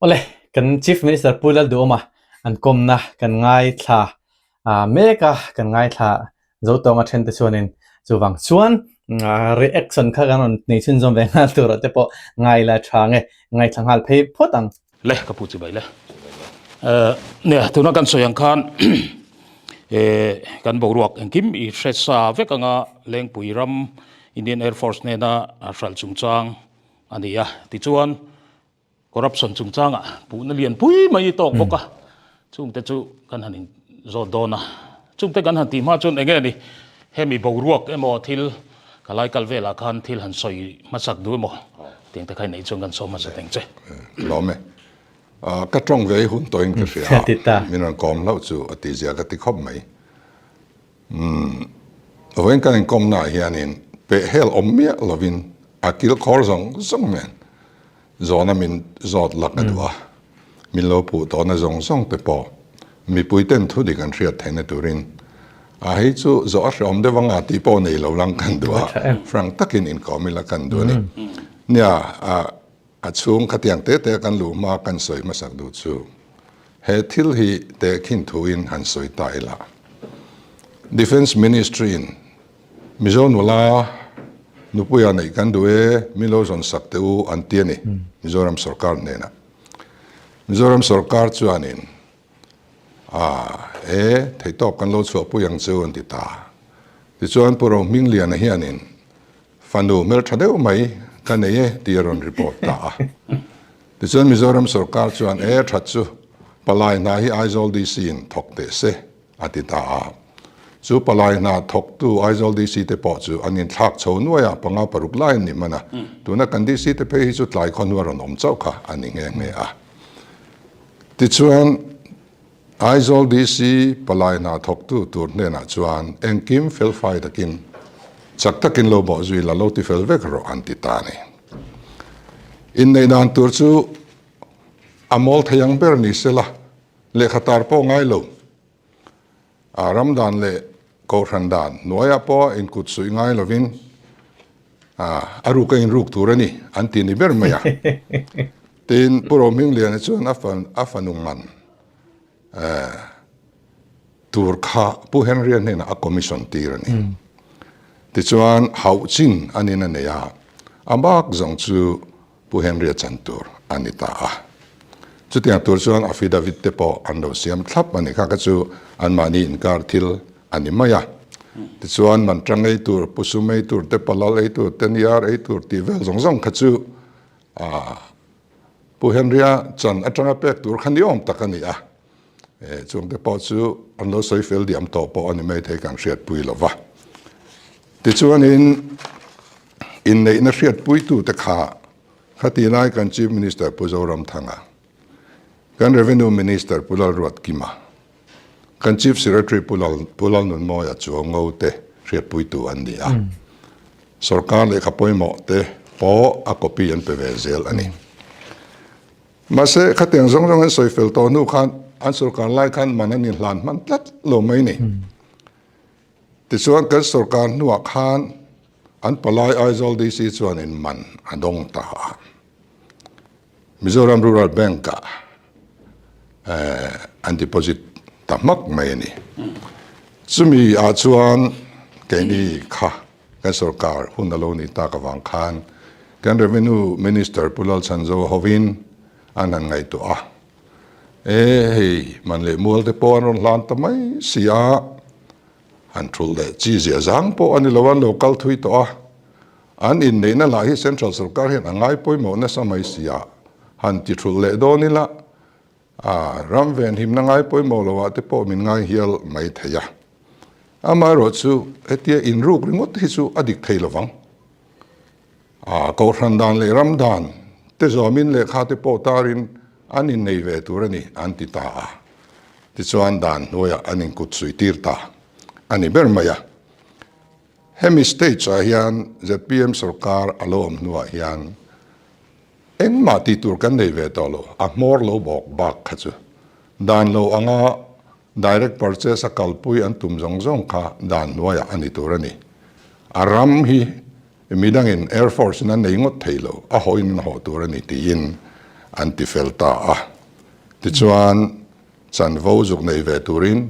Awle, kan Chief Minister Pu Lalduhawma an kawmna kan ngaithla mek a, kan ngaithla zo tawnga then te chuanin chuvang chuan reaction kha kan rawn nei chhunzawm ve nghal tur ah te pawh ngai la tha nge ngaithla nghal phei phawt ang. Le ka pu chibai le. Nia tuna kan sawi ang khan kan boruak engkim i hre sa vek anga Lengpui ram Indian Air Force hnena hralh chungchang a ni a tichuan Corruption chungchangah puhna lian pui mai i tawk bawk a, chungte chu kan han inzawt dawn a. Chungte kan han tih hma chuan enge ni, hemi boruak emaw thil ka lai kal velah khan thil han sawi hmasak duh emaw tiang te kha i neih chuan kan sawm hmasa teng che. Lawm e. Ka tawng ve hun tawhin ka hria a, min rawn kawm hlauh chu a tihzia ka ti khawp mai. Umm, vawiin kan inkawmnaah hianin pehhel awm miah lovin a kilkhawr zawng zawng nen zawhna min zawt lak a duh a, min lo puh tawhna zawng zawng te pawh mipui ten thu dik an hriat theihna turin a hei chu zawh a hreawm deuh anga tih pawh nei lo lang kan duh a, frank takin inkawm ila kan duh a ni. Nia, a chhung khatiang te te kan luh hma kan sawi hmasak duh chu he thil hi tehkhin thuin han sawi ta ila. Defence Ministry in Mizo nula nupuia neih kan duh e, min lo zawn sak teh u an ti a ni Mizoram sorkar hnenah. Mizoram sorkar chuanin a e theihtawp kan lo chhuahpui ang chu an ti ta. Tichuan Pu Rohmingliana hianin Fanu hmeltha deuh mai ka nei e tih a rawn report ta a. Tichuan Mizoram sorkar chuan e that chu palai hna hi Aizawl DC in thawk teh se a ti ta a. Chu palai hna thawktu Aizawl DC te pawh chu an inthlak chho nuai a, panga paruk lai an ni hman a. Tuna kan DC te phei hi chu tlai khaw hnu a rawn awm chauh kha a ni nghe nghe a. Tichuan Aizawl DC palai hna thawktu tur hnenah chuan engkim felfai takin, chak takin lo bawh zui la, lo ti fel vek rawh an ti ta a ni. Inneih dan tur chu a mawl thei ang ber ni sela, lehkha tar pawh ngai lo. A ram dan leh kohhran dan hnuaiah pawh inkut suih ngai lovin a ruk a inruk tur a ni an ti ni ber mai a. Tin, Pu Rohmingliana chuan a fanu man tur kha Pu Henry-a hnenah a commission tir a ni. Tichuan, hauh chin a nin a nei a, a bak zawng chu Pu Henry-a chan tur a ni ta a. Chutiang tur chuan affidavit te pawh an lo siam thlap a ni kha kha chu anmahni inkar thil a ni mai a. Tichuan manṭang ei tur, pusum ei tur te, palal ei tur te, niar ei tur tih vel zawng zawng kha chu Pu Henry-a chan aṭanga pek tur kha ni awm tak a ni a. Chungte pawh chu an lo sawi fel diam tawh pawh a ni maithei kan hriatpui lo va. Tichuanin inneihna hriatpuitute kha khati lai kan Chief Minister Pu Zoramthanga, kan Revenue Minister Pu Lalruatkima, kan Chief Secretary Pu Lalnunmawia Chuango te hriatpuitu an ni a. Sorkar lehkha pawimawh te pawh a copy an pe ve zel a ni. Mahse, khatiang zawng zawng an sawi fel tawh hnu khan an sorkar lai khan man an inhlan hman tlat lo mai ni. Tichuan, kan sorkar hnuah khan an palai Aizawl DC chuanin man a dawng ta a. Mizoram Rural Bank-ah an deposit ta hmak mai a ni. Chumi ah chuan keini kha kan sorkar hun a lo nih tak avang khan kan Revenue Minister Pu Lalchhanzo hovin an han ngaihtuah a, E hei man leh mual te pawh an rawn hlan ta mai si a, han thulh leh chi zia zang pawh a ni lo, an lo kal thui tawh a, an inneihna lah hi Central sorkar hian a ngai pawimawh nasa mai si a, han ti thulh leh dawn ila A ram venhimna ngai pawimawh lo ah te pawh min ngai hial mai thei a. Amaherawh chu hetia inruk ringawt hi chu a dik thei lovang. A kohhran dan leh ram dan te zawmin lehkha te pawh tarin an innei ve tur a ni an ti ta a. Tichuan dan hnuaiah an inkut suih tir ta a ni ber mai a. Hemi stage ah hian zpm sorkar a lo awm hnuah hian Engmah tih tur kan nei ve tawh lo, a hmawr lo bawk bak kha chu. Dan lo anga direct purchase a kalpui an tum zawng zawng kha dan hnuaiah a ni tur a ni. A ram hi midangin Air Force in an nei ngawt thei lo, a hawhin an hawh tur a ni tiin an ti fel ta a. Tichuan, chanvo zuk nei ve turin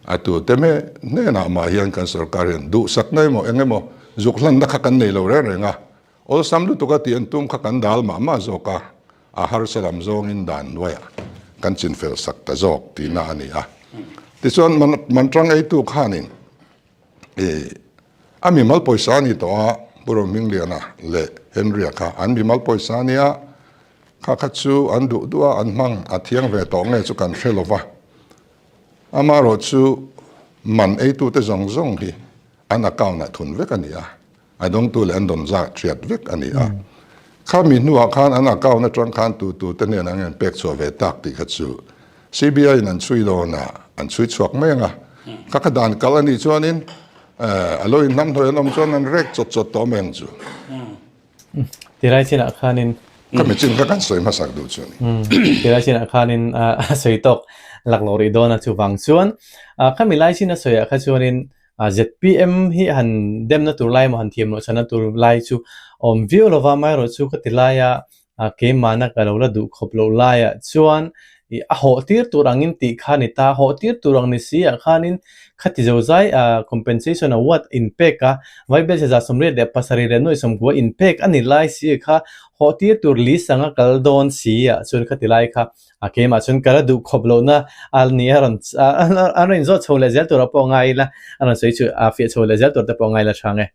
a tute me hnenah mah hian kan sorkar hian duhsakna emaw eng emaw zuk hlanna kha kan nei lo reng reng a, awlsam lutuk a tih an tum kha kan dal mah mah zawk a, a harsa lam zawngin dan hnuaiah kan chinfel sak ta zawk tihna a ni a. Tichuan, Mantrang eitu khanin I a mimal pawisa a ni tawh a, Pu Rohmingliana leh Henry-a kha an mimal pawisa a nia, kha kha chu an duh duh a, an hmang a thiang ve tawh nge chu kan hre lo va. Amaherawh chu man eitute zawng zawng hi an account-ah thun vek a ni a, A dawngtu leh an dawn zat hriat vek a ni a. Khami hnuah khan an account atang khan tutu te hnenah nge an pek chhuah ve tak tih kha chu CBI in an chhui dawn a, an chhui chhuak mai ang a. Kha kha dan kal a nih chuanin a lo inhnamhnawih an awm chuan an rek chawt chawt tawh mai ang chu. Tilai chinah khanin. Khami chin kha kan sawi hmasak duh chu a ni. Tilai chinah khanin a sawi tawk laklawh rih dawn a chuvang chuan khami lai chin a sawiah kha chuanin ZPM hi han demna tur lai emaw han thiam loh chhanna tur lai chu awm viau lova, amaherawhchu ka ti laia keimahna ka lo la duh khawp loh laiah chuan ih a hawh tir tur angin tih kha a ni ta, hawh tir tur ang ni si ah khanin khati zozai compensation award inpek a, Vaibelchhe 87 leh 90 inpek a ni lai si kha hawh tir tur list anga kal dawn si ah chuan khati lai kha A keimah chuan ka la duh khawp lohna a ni a rawn a rawn inzawt chho leh zel turah pawh a ngai ila, a rawn sawi chu a fiah chho leh zel tur te pawh a ngai la chhang e.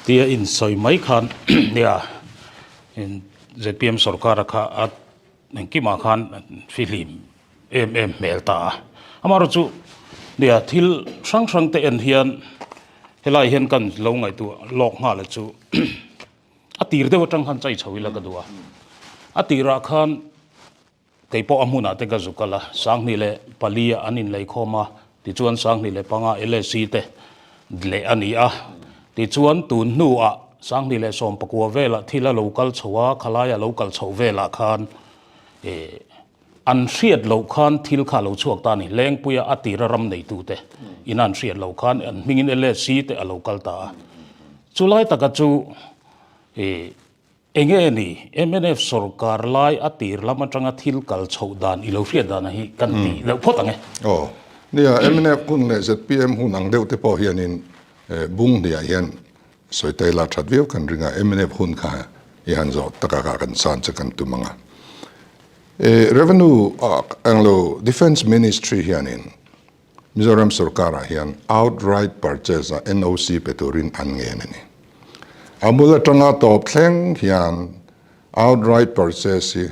Tia insawi mai khan nia zpm sorkara kha a engkimah khan fihlim em em hmel ta a. Amaherawhchu chu nia thil hrang hrang te en hian helai hian kan lo ngaihtuah lawk nghal chu A tir deuh atang khan chai chho ila ka duh a. A tirah khan kei pawh a hmunah te ka zu kal a, 2004 ah an inlei khawm a, tichuan 2005 LSC te leh a ni a. Tichuan tun hnuah 2019 velah thil a lo kal chho a, khalai a lo kal chhoh velah khan eh an hriat loh khan thil kha a lo chhuak ta a ni. Lengpuia a tira ram neitute ina an hriat loh khan an hmingin LSC te a lo kal ta a. Chulai taka chu ih enge ni mnf sorkar lai a tir lam atanga thil kal chhoh dan i lo hriat dan hi kan tih deuh phawt ang e. Aw, nia mnf hun leh zpm hun ang deuh te pawh hianin bung hniah hian sawi ta ila that viau kan ring a, mnf hun kha i han zawh takah kha kan san che kan tum ang a. Revenue englo Defence Ministry hianin Mizoram sorkarah hian outright purchase a NOC pe turin an ngen a ni. A bul atanga tawp thleng hian outright purchase hi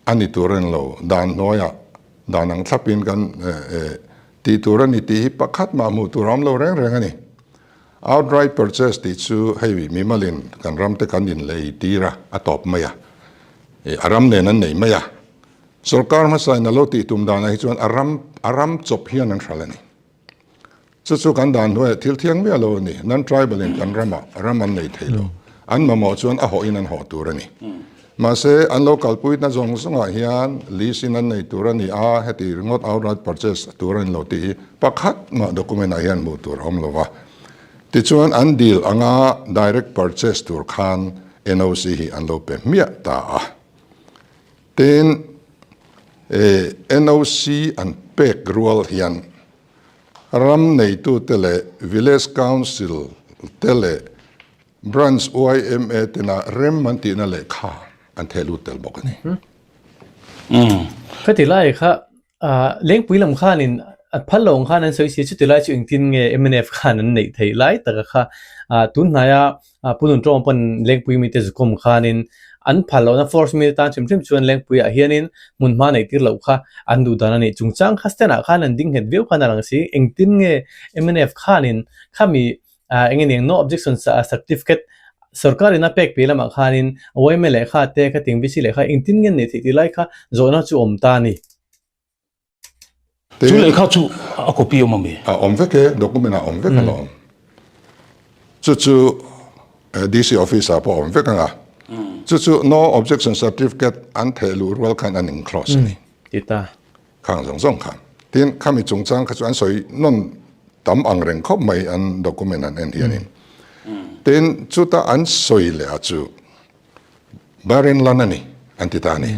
a ni tur a ni lo, dan hnuaiah dan ang thlapin kan tih tur a ni tih hi pakhat mah hmuh tur a awm lo reng reng a ni. Outright purchase tih chu hei mimalin kan ram te kan inlei tir a, a tawp mai a, a ram nen an nei mai a. Sorkar hmasa in a lo tih tum danah hi chuan a ram a ram chawp hian an hral a ni. Chu chu kan dan hnuaiah thil thiang miah lo a ni. Non-tribal in kan ramah ram an nei thei lo. An mamawh chuan a hawhin an hawh tur a ni. Mahse, an lo kalpuina zawng zawngah hian lease in an nei tur a ni a, heti ringawt outright purchase tur a ni lo tih hi pakhat mah document ah hian hmuh tur a awm lo va. Tichuan, an deal anga direct purchase tur khan NOC hi an lo pe hmiah ta a. Tin, NOC an pek rual hian ram neitute leh Village Council te leh Branch yma tena rem an tihna lehkha an theh lut tel bawk a ni. Khati lai kha Lengpui lam khanin a phal lo ang khan an sawi si a, chuti lai chu engtin nge mnf khan an neih theih lai taka kha tun hnaia Pu Nuntawng pawn Lengpui mite zukawm khanin an phal lohna force mite tan hrim hrim chuan Lengpuiah hianin hmunhma neih tir loh kha an duh dan a ni. Chungchang kha stand ah khan an ding nghet viau khan a lang si, engtin nge mnf khanin khami Eng nge niang no objection certificate sorkar in a pek piah lamah khanin yma lehkha te khating VC lehkha engtin nge an neih theih tih lai kha zawhna chu awm ta a ni. Chu lehkha chu a copy awm ami? A awm vek e, document ah awm vek alawm. Chu chu DC office ah pawh a awm vek ang a. Chu chu no objection certificate an theh luh rual khan an enclose a ni. Ti ta. Khang zawng zawng khan. Tin, khami chungchang kha chu an sawi nawn tam ang reng khawp mai an document an en hianin. Tin, chuta an sawi leh a chu. Barren land a ni an ti ta a ni.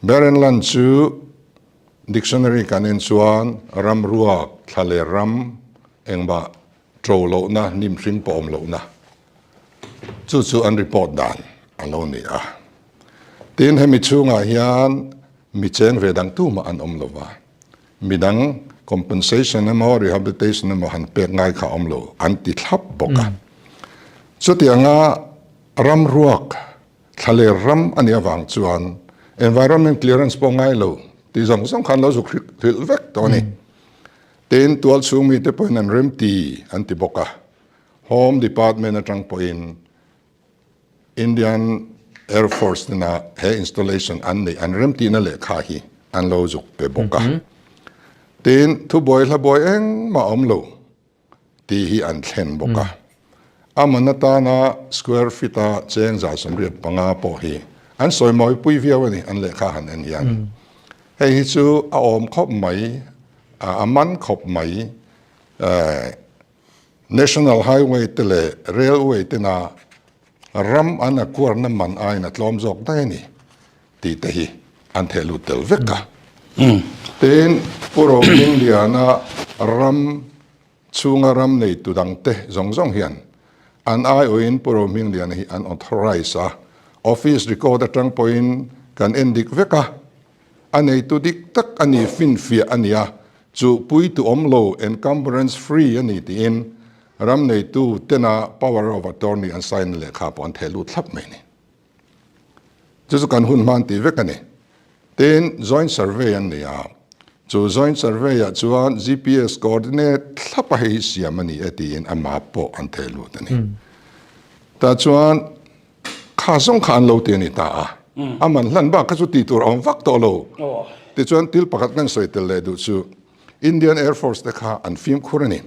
Barren land chu dictionary kan en chuan ram ruak, thla leh ram engmah ṭo lohna, hnim hring pawh awm lohna chu chu an report dan a lo ni a. Tin, hemi chhungah hian mi cheng ve dang tumah an awm lo va, midang compensation emaw rehabilitation emaw han pek ngai kha a awm lo an ti thlap bawk a. Chutianga ram ruak thlaler ram a nih avang chuan environment clearance pawh ngai lo tih zawng zawng khan lo zuk hrilh vek tawh a ni. Tin, tual chhung mite pawhin an remti an ti bawk a, Home Department atang pawhin Indian Air Force nena he installation an neih an remtihna lehkha hi an lo zuk pe bawk a. Tin, thubuai hlabuai engmah a awm lo tih hi an thlen bawk a. A man atana square feet a cheng 185 pawh hi an sawi mawi pui viau a ni an lehkha han en hian. Hei hi chu a awm khawp mai, a man khawp mai. National Highway te leh Railway tena ram an acquire-na man aiin a tlawm zawk daih a ni tih te hi an theh lut tel vek a. Tin, Pu Rohmingliana ram chhunga ram neitu dangte zawng zawng hian an aiawhin Pu Rohmingliana hi an authorise a, office record atang pawhin kan en dik vek a, A neitu dik tak a ni finfiah a nia, chu puitu awm lo, encumbrance free a ni tiin ram neitu tena power of attorney an sign na lehkha pawh an theh lut thlap mai a ni. Chu chu kan hun hman tih vek a ni. Tin, joint survey an nei a, chu joint survey ah chuan GPS coordinate thlap a hei hi siam a ni e tiin a map pawh an theh lut a ni. Tah chuan Kha zawng kha an lo ti a ni ta a, a man hlan bak kha chu tih tur a awm vak tawh lo. Tichuan thil pakhat kan sawi tel leh duh chu Indian Air Force te kha an fimkhur a ni.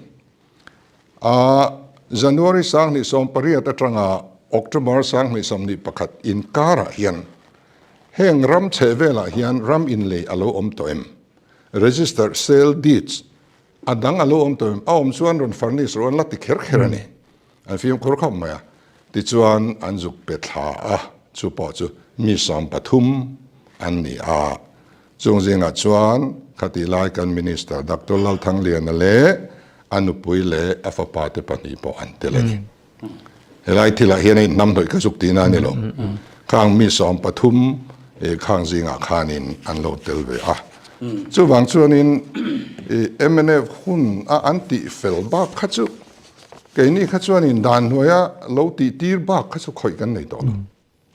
A January 2018 atanga October 2021 inkarah hian heng ram chheh velah hian ram inlei a lo awm tawh em? Registered sale deeds a dang a lo awm tawh em? A awm chuan rawn furnish rawh an la ti kher kher a ni. An fimkhur khawp mai a, tichuan an zuk pe thla a, chu pawh chu mi 13 an ni a. Chung zingah chuan khatih lai kan Minister Doctor Lalthangliana leh a nupui leh a fapa te pahnih pawh an tel a ni. Helai thilah hian a inhnamhnawih ka zuk tihna a ni lo. Khang mi 13 khang zingah khanin an lo tel ve a. Chuvang chuanin mnf hun a an tih fel bak kha chu Keini kha chuanin dan hnuaia lo tih tir bak kha chu khawih kan nei tawh lo.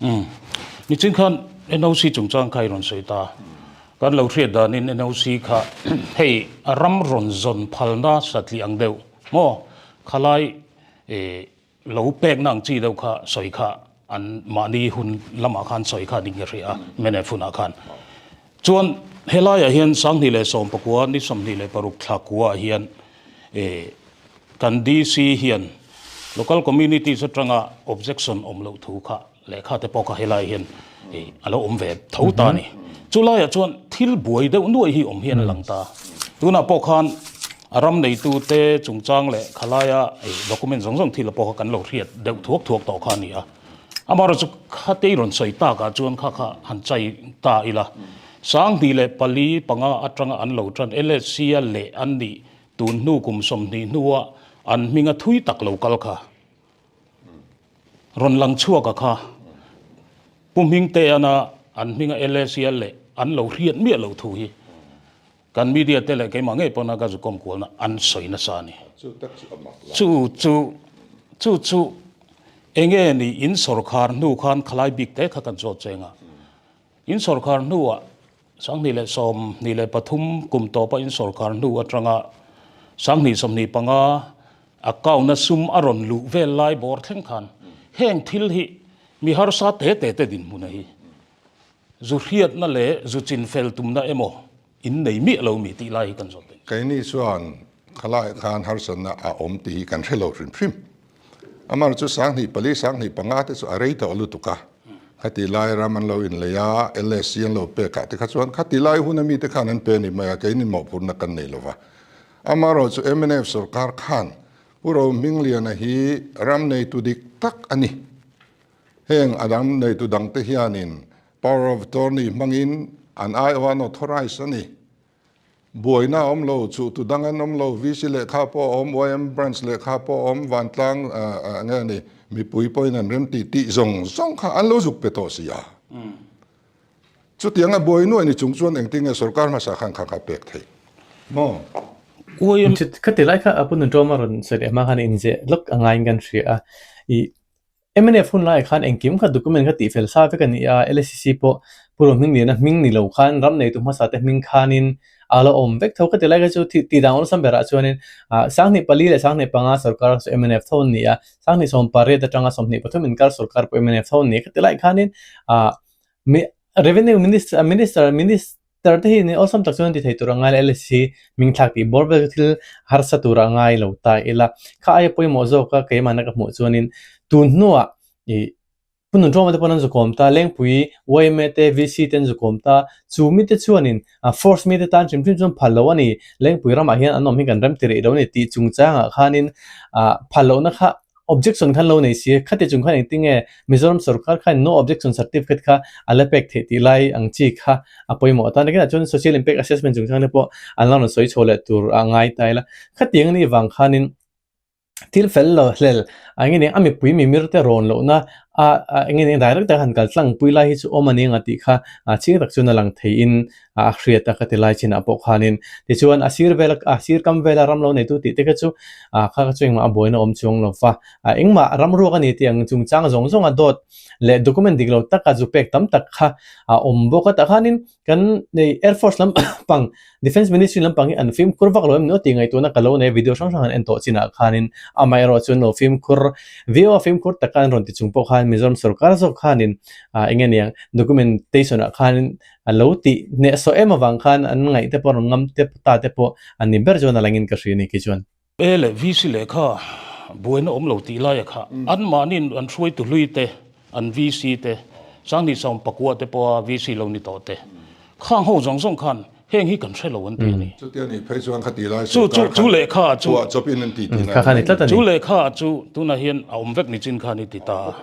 Umm. Nichin khan NOC chungchang kha i rawn sawi ta. Kan lo hriat danin NOC kha hei a ram rawn zawn phalna satliah ang deuh maw? Khalai eh lo pekna ang chi deuh kha sawi kha an mahni hun lamah khan sawi kha ding ka hria a, mnf hunah khan. Chuan helaiah hian 2019 ni 26 thla kuaah hian eh Kan DC hian local communities atanga objection awm loh thu kha lehkha te pawh kha helai hian a lo awm ve tho ta a ni. Chu laiah chuan thil buai deuh nuai hi awm hian a lang ta. Tunah pawh khan a ram neitute chungchang leh khalaia document zawng zawng thil pawh kha kan lo hriat deuh thuak thuak tawh kha a ni a. Amaherawhchu khatei rawn sawi takah chuan kha kha han chai ta ila. 2004 5 atanga an lo tan LSC-a leh an nih Tun hnu kum 20 hnua an hminga thui tak lo kal kha rawn lang chhuak a kha Pu Hmingteana an hminga LACL leh an lo hriat miah lo thu hi kan media te leh keimah ngei pawna ka zukawm kualna an sawi nasa a ni. Chu chu chu chu enge ni in sawrkhar hnu khan khalai bik te kha kan zawt cheng a. In sawrkhar hnuah 2023 kum tawpa in sawrkhar hnu atanga 2025 account-a sum a rawn luh vel lai bawr thleng khan heng thil hi mi harsa te te te dinhmuna hi zu hriatna leh zu chinfel tumna emaw in nei miah lo mi tih lai hi kan zawt thei. Keini chuan khalaiah khan harsatna a awm tih hi kan hre lo hrim hrim. Amah chu 2004, 2005 te chu a rei tawh lutuk a. Khati lai ram an lo inlei a, LSC an lo pek ah te kha chuan khati lai huna mite khan an pe ni mai a, keini mawhphurhna kan nei lova. Amaherawh chu mnf sorkar khan Pu Rohmingliana hi ram neitu dik tak a ni. Heng a dang neitu dangte hianin power of attorney hmangin an aiawh an authorise a ni. Buaina a awm lo, chuhtu dang an awm lo, VC lehkha pawh a awm, YM branch lehkha pawh a awm, vantlang nge a ni, mipui pawhin an rem tih tih zawng zawng kha an lo zuk pe tawh si a. Chutianga buai nuai ni chung chuan engtin nge sorkar hmasa khan kha kha pek theih maw? Uaim. Khati lai kha a pu Nunṭawma rawn sawi leh hma khan inzeh lawk a ngaiin kan hria a. I mnf hun laiah khan engkim kha document kha tihfel sa vek a ni a, LSCC pawh Pu Rohmingliana hming ni lo khan ram neitu hmasa te hming khanin a la awm vek tho. Khati lai kha chu tih dan awlsam berah chuanin 2004 leh 2005 sorkar chu mnf tho an ni a, 2018 atanga 23 inkar sorkar pawh mnf tho an ni a. Khati lai khanin Revenue Minister Minister Minister te hi ni awlsam tak chuan an ti thei tur a ngai lo LSC hming thlak tih bawr vel chu thil harsa tur a ngai lo ta ila. Kha aia pawimawh zawk a keimahna ka hmuh chuanin tun hnuah ih Pu Nunṭawma te pawn an zukawm ta, Lengpui yma te VC te an zukawm ta, chu mite chuanin Force mite tan hrim hrim chuan phal lo a ni, Lengpui ramah hian an awm hi kan rem ti rih lo a ni tih chungchangah khanin phal lohna kha Objection khan lo nei si, khati chung khan engtin nge Mizoram sorkar khan no objection certificate kha a la pek theih tih lai ang chi kha a pawimawh atan nakinah chuan social impact assessment chungchang te pawh an la rawn sawi chho leh tur a ngai ta ila. Khatiang anih vang khanin thil fel lo hlel eng nge nia a mipui mimir te rawn lohna a eng nge nia direct taka han kal tlang pui lai hi chu awm a ni ang a tih kha chiang tak chuan a lang theiin a hriat a ka ti lai chinah pawh khanin tichuan a sir vela a sir kam vela ram lo neitu tih te kha chu ah kha kha chu engmah a buaina awm chuang lo va ah engmah ram ruak a ni tih ang chungchang zawng zawng a dawt leh document dik lo taka zu pek tam tak kha a awm bawk a tah khanin kan nei air force lam pang defence ministry lampang hi an fimkhur vak lo em ni aw tih ngaihtuahna ka lo nei a video hrang hrang an en tawh chinah khanin amaherawh chuan lo fimkhur viau a fimkhur taka an rawn ti chung pawh khan Mizoram sorkar zawk khanin ah eng nge niang documentation ah khanin A lo tih hnehsawh em avang khan an ngaih te pawh rawn ngam te ta te pawh an ni ber chuan a langin ka hria ni kei chuan. E leh VC lehkha buaina awm lo tih laia kha anmahniin an hruaitu hlui te, an VC te, Sanghnih Sawm Pakua te pawha VC lo ni tawh te, khang ho zawng zawng khan heng hi kan hre lo an ti a ni. Chutia nih phei chuan khati lai sorkar khan Chu lehkha chu chhuah chawpin an ti tihna a ni mai. Chu lehkha chu tunah hian a awm vek ni chin khan i ti ta a.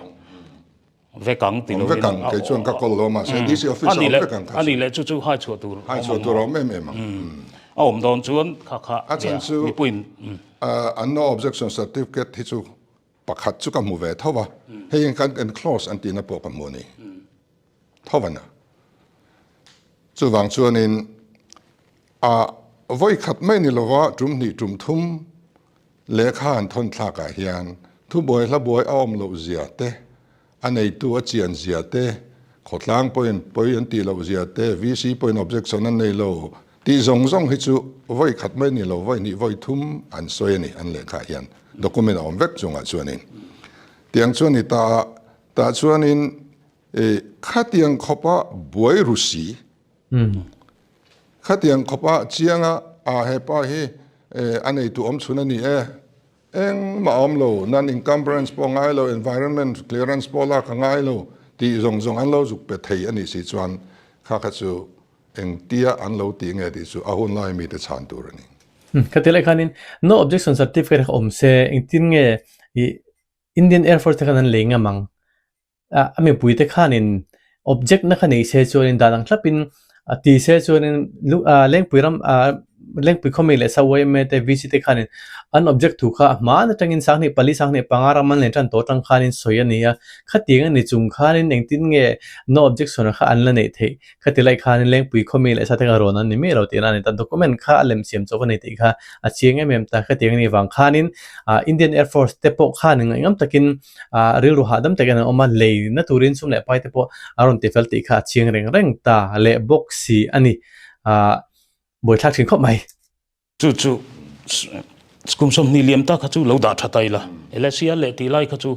Vek ang ti lovin. Vek ang, kei chuan ka call lo mahse DC office a awm vek ang kha chu. Ani leh chu chu hai chhuah tur Hai chhuah tur a awm em em ang. A awm dawn chuan kha kha A chhan chu mipuiin. An no objection certificate hi chu pakhat chu ka hmu ve tho va, hei hi kan enclose an tihna pawh ka hmu a ni tho va na. Chuvang chuanin a vawi khat mai ni lova tum hnih tum thum Lehkha an thawn thlakah hian thubuai hlabuai a awm loh zia te, a neitu a chian zia te, khawtlang pawhin pawi an tih loh zia te, VC pawhin objection an nei lo tih zawng zawng hi chu vawi khat mai ni lo, vawi hnih vawi thum an sawi a ni an lehkhah hian document a awm vek chungah chuanin tiang chuan ni ta a, tah chuanin khatiang khawpa buai ru si Khatiang khawpa chianga a hepa hi a neitu awm chhun a ni e. Engmah a awm lo, non encumbrance pawh a ngai lo, environment clearance pawh lak a ngai lo tih zawng zawng an lo zuk pe thei a nih si chuan kha kha chu engtia an lo tih nge tih chu a hun lai mite chhan tur a ni. Khati lai khanin no objection certificate kha awm se engtin nge Indian Air Force te khan an lei ngam ang? A mipuite khanin object na kha nei se chuanin dan ang thlapin ti se chuanin Lengpui ram Lengpui khawmi leh sa yma te VC te khanin an object thu kha a hmaan atangin 2004 2005 ram an len tan tawh atang khanin sawi a ni a, khatiang a ni chung khanin engtin nge no objection kha an la neih theih Khati lai khanin Lengpui khawmi leh sa te kha rawn an ni miah lo tihna a ni ta. Document kha a lem siam chawp a ni tih kha a chiang em em ta. Khatiang a nih vang khanin Indian Air Force te pawh khan ngaihngam takin rilru hahdam takin an awm a, lei na turin sum leh pai te pawh a rawn tifel tih kha a chiang reng reng ta leh bawk si a ni. Buaithlak thin khawp mai. Chu chu kum 20 liam ta kha chu lo dah tha ta ila. LSC a leh tih lai kha chu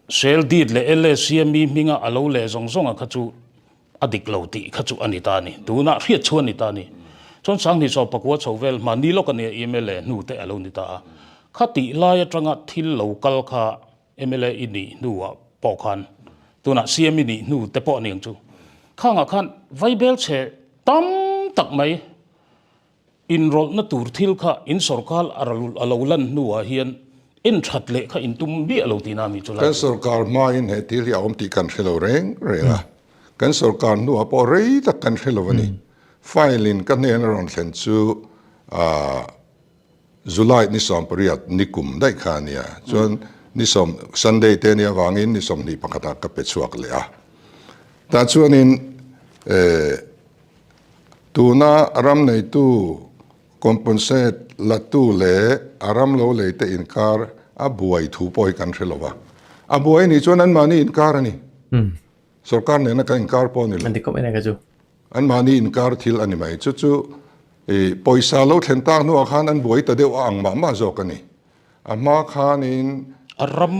Sel deed leh LSC a mi hminga a lo leh zawng zawnga kha chu a dik lo tih kha chu a ni ta a ni. Tunah hriat chhuah a ni ta a ni. Chuan 2019 chho vel hmanni lawk a nia mla hnu te a lo ni ta a. Kha tih lai atanga thil lo kal kha mla i nih hnuah pawh khan tunah CM i nih hnu te pawh a ni ang chu. Khangah khan vaibel chhe tam tak mai inrawlhna tur thil kha in sorkar a lo lan hnuah hian. En that leh kha in tum miah lo tihna a mi chu lai Kan chu. sorkar hmain he thil hi a awm tih kan hre lo reng reng a, kan sorkar hnuah pawh rei tak kan hre lo a ni. File in ka hnen a rawn thlen chu aah July ni 18 ni kum daih kha a nia. Chuan ni sawm Sunday te nia avangin ni 21 ah ka pe chhuak leh a. Tah chuanin eh tuna ram neitu Compensate latu leh a ram lo lei te inkar a buai thu pawh hi kan hre lo va. A buai anih chuan anmahni inkar a ni. Sorkar nena kan inkar pawh a ni lo. Anmahni inkar thil a ni mai. Chu chu i pawisa lo thlen tak hnuah khan an buai ta deuh a ang mah mah zawk a ni. A hma khanin. A ram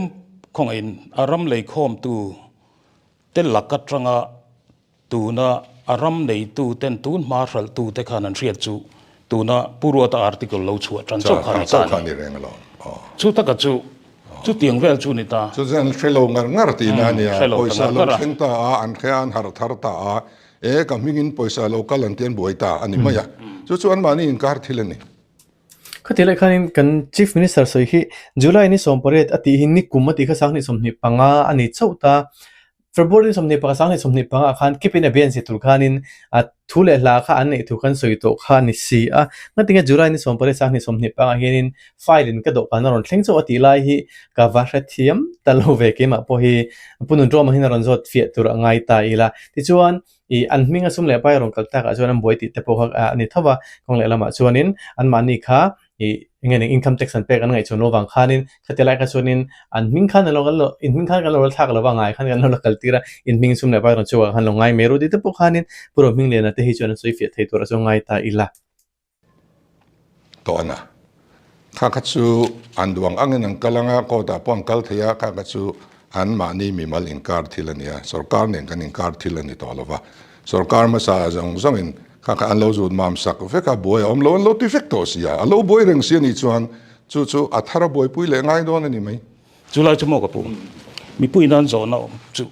khawngaihin a ram leikhawmtu te lak atanga Tuna a ram neitu ten tun hma hralhtu te khan an hriat chu tuna Pu Ruata article lo chhuah tan chauh kha a ni ta a ni. Chu taka chu chutiang vel chu ni ta. Chu chuan an hre lo ngar ngar tihna a nia. Pawisa lo thleng ta a, an hre a, an harh thar ta a, e ka hmingin pawisa lo kal an ti an buai ta a ni mai a. Chu chu anmahni inkar thil a ni. Khati lai khanin kan Chief Minister sawi hi July ni 18 a tih hi ni kum a tih kha 2025 a ni chauh ta. February ni 21 2025 ah khan keep in abeyance tur khanin a thu leh hla kha an neih thu khan sawi tawh kha a ni si a. Ngatinge July ni 18 2025 ah hianin file in ka dawhkan a rawn thleng chauh a tih lai hi ka va hrethiam ta lo ve keimah pawh hi Pu Nunṭawma hian a rawn zawt fiah tur a ngai ta ila. Tichuan I an hming a sum leh pai rawn kal takah chuan an buai tih te pawh kha a ni tho va, kawng leh lamah chuanin anmahni kha i eng nge ning income tax an pek an ngaih chuan lo vang khanin khati lai kha chuanin an hming khan an lo kan lo in hming khan kan lo la thlak lo va ngai khan kan lo la kal tir a, in hming sum leh pai rawn chhuak ah khan lo ngai mai ru tih te pawh khanin Pu Rohmingliana te hi chuan an sawi fiah thei tur a chuan ngai ta ila. Tawn a. Kha kha chu an duang angin an kal anga, court ah pawh an kal thei a, kha kha chu an mahni mimal inkar thil a ni a, sorkar nen kan inkar thil a ni tawh lo va. Sorkar hmasa ah zawng zawngin kha kha an lo zut mam sak vek a, buai a awm lo, an lo ti vek tawh si a, a lo buai reng si a nih chuan chu chu a thar a buaipui leh ngai dawn a ni mai. Chu lai chu maw ka pu? Mipui nan zawhna awm chu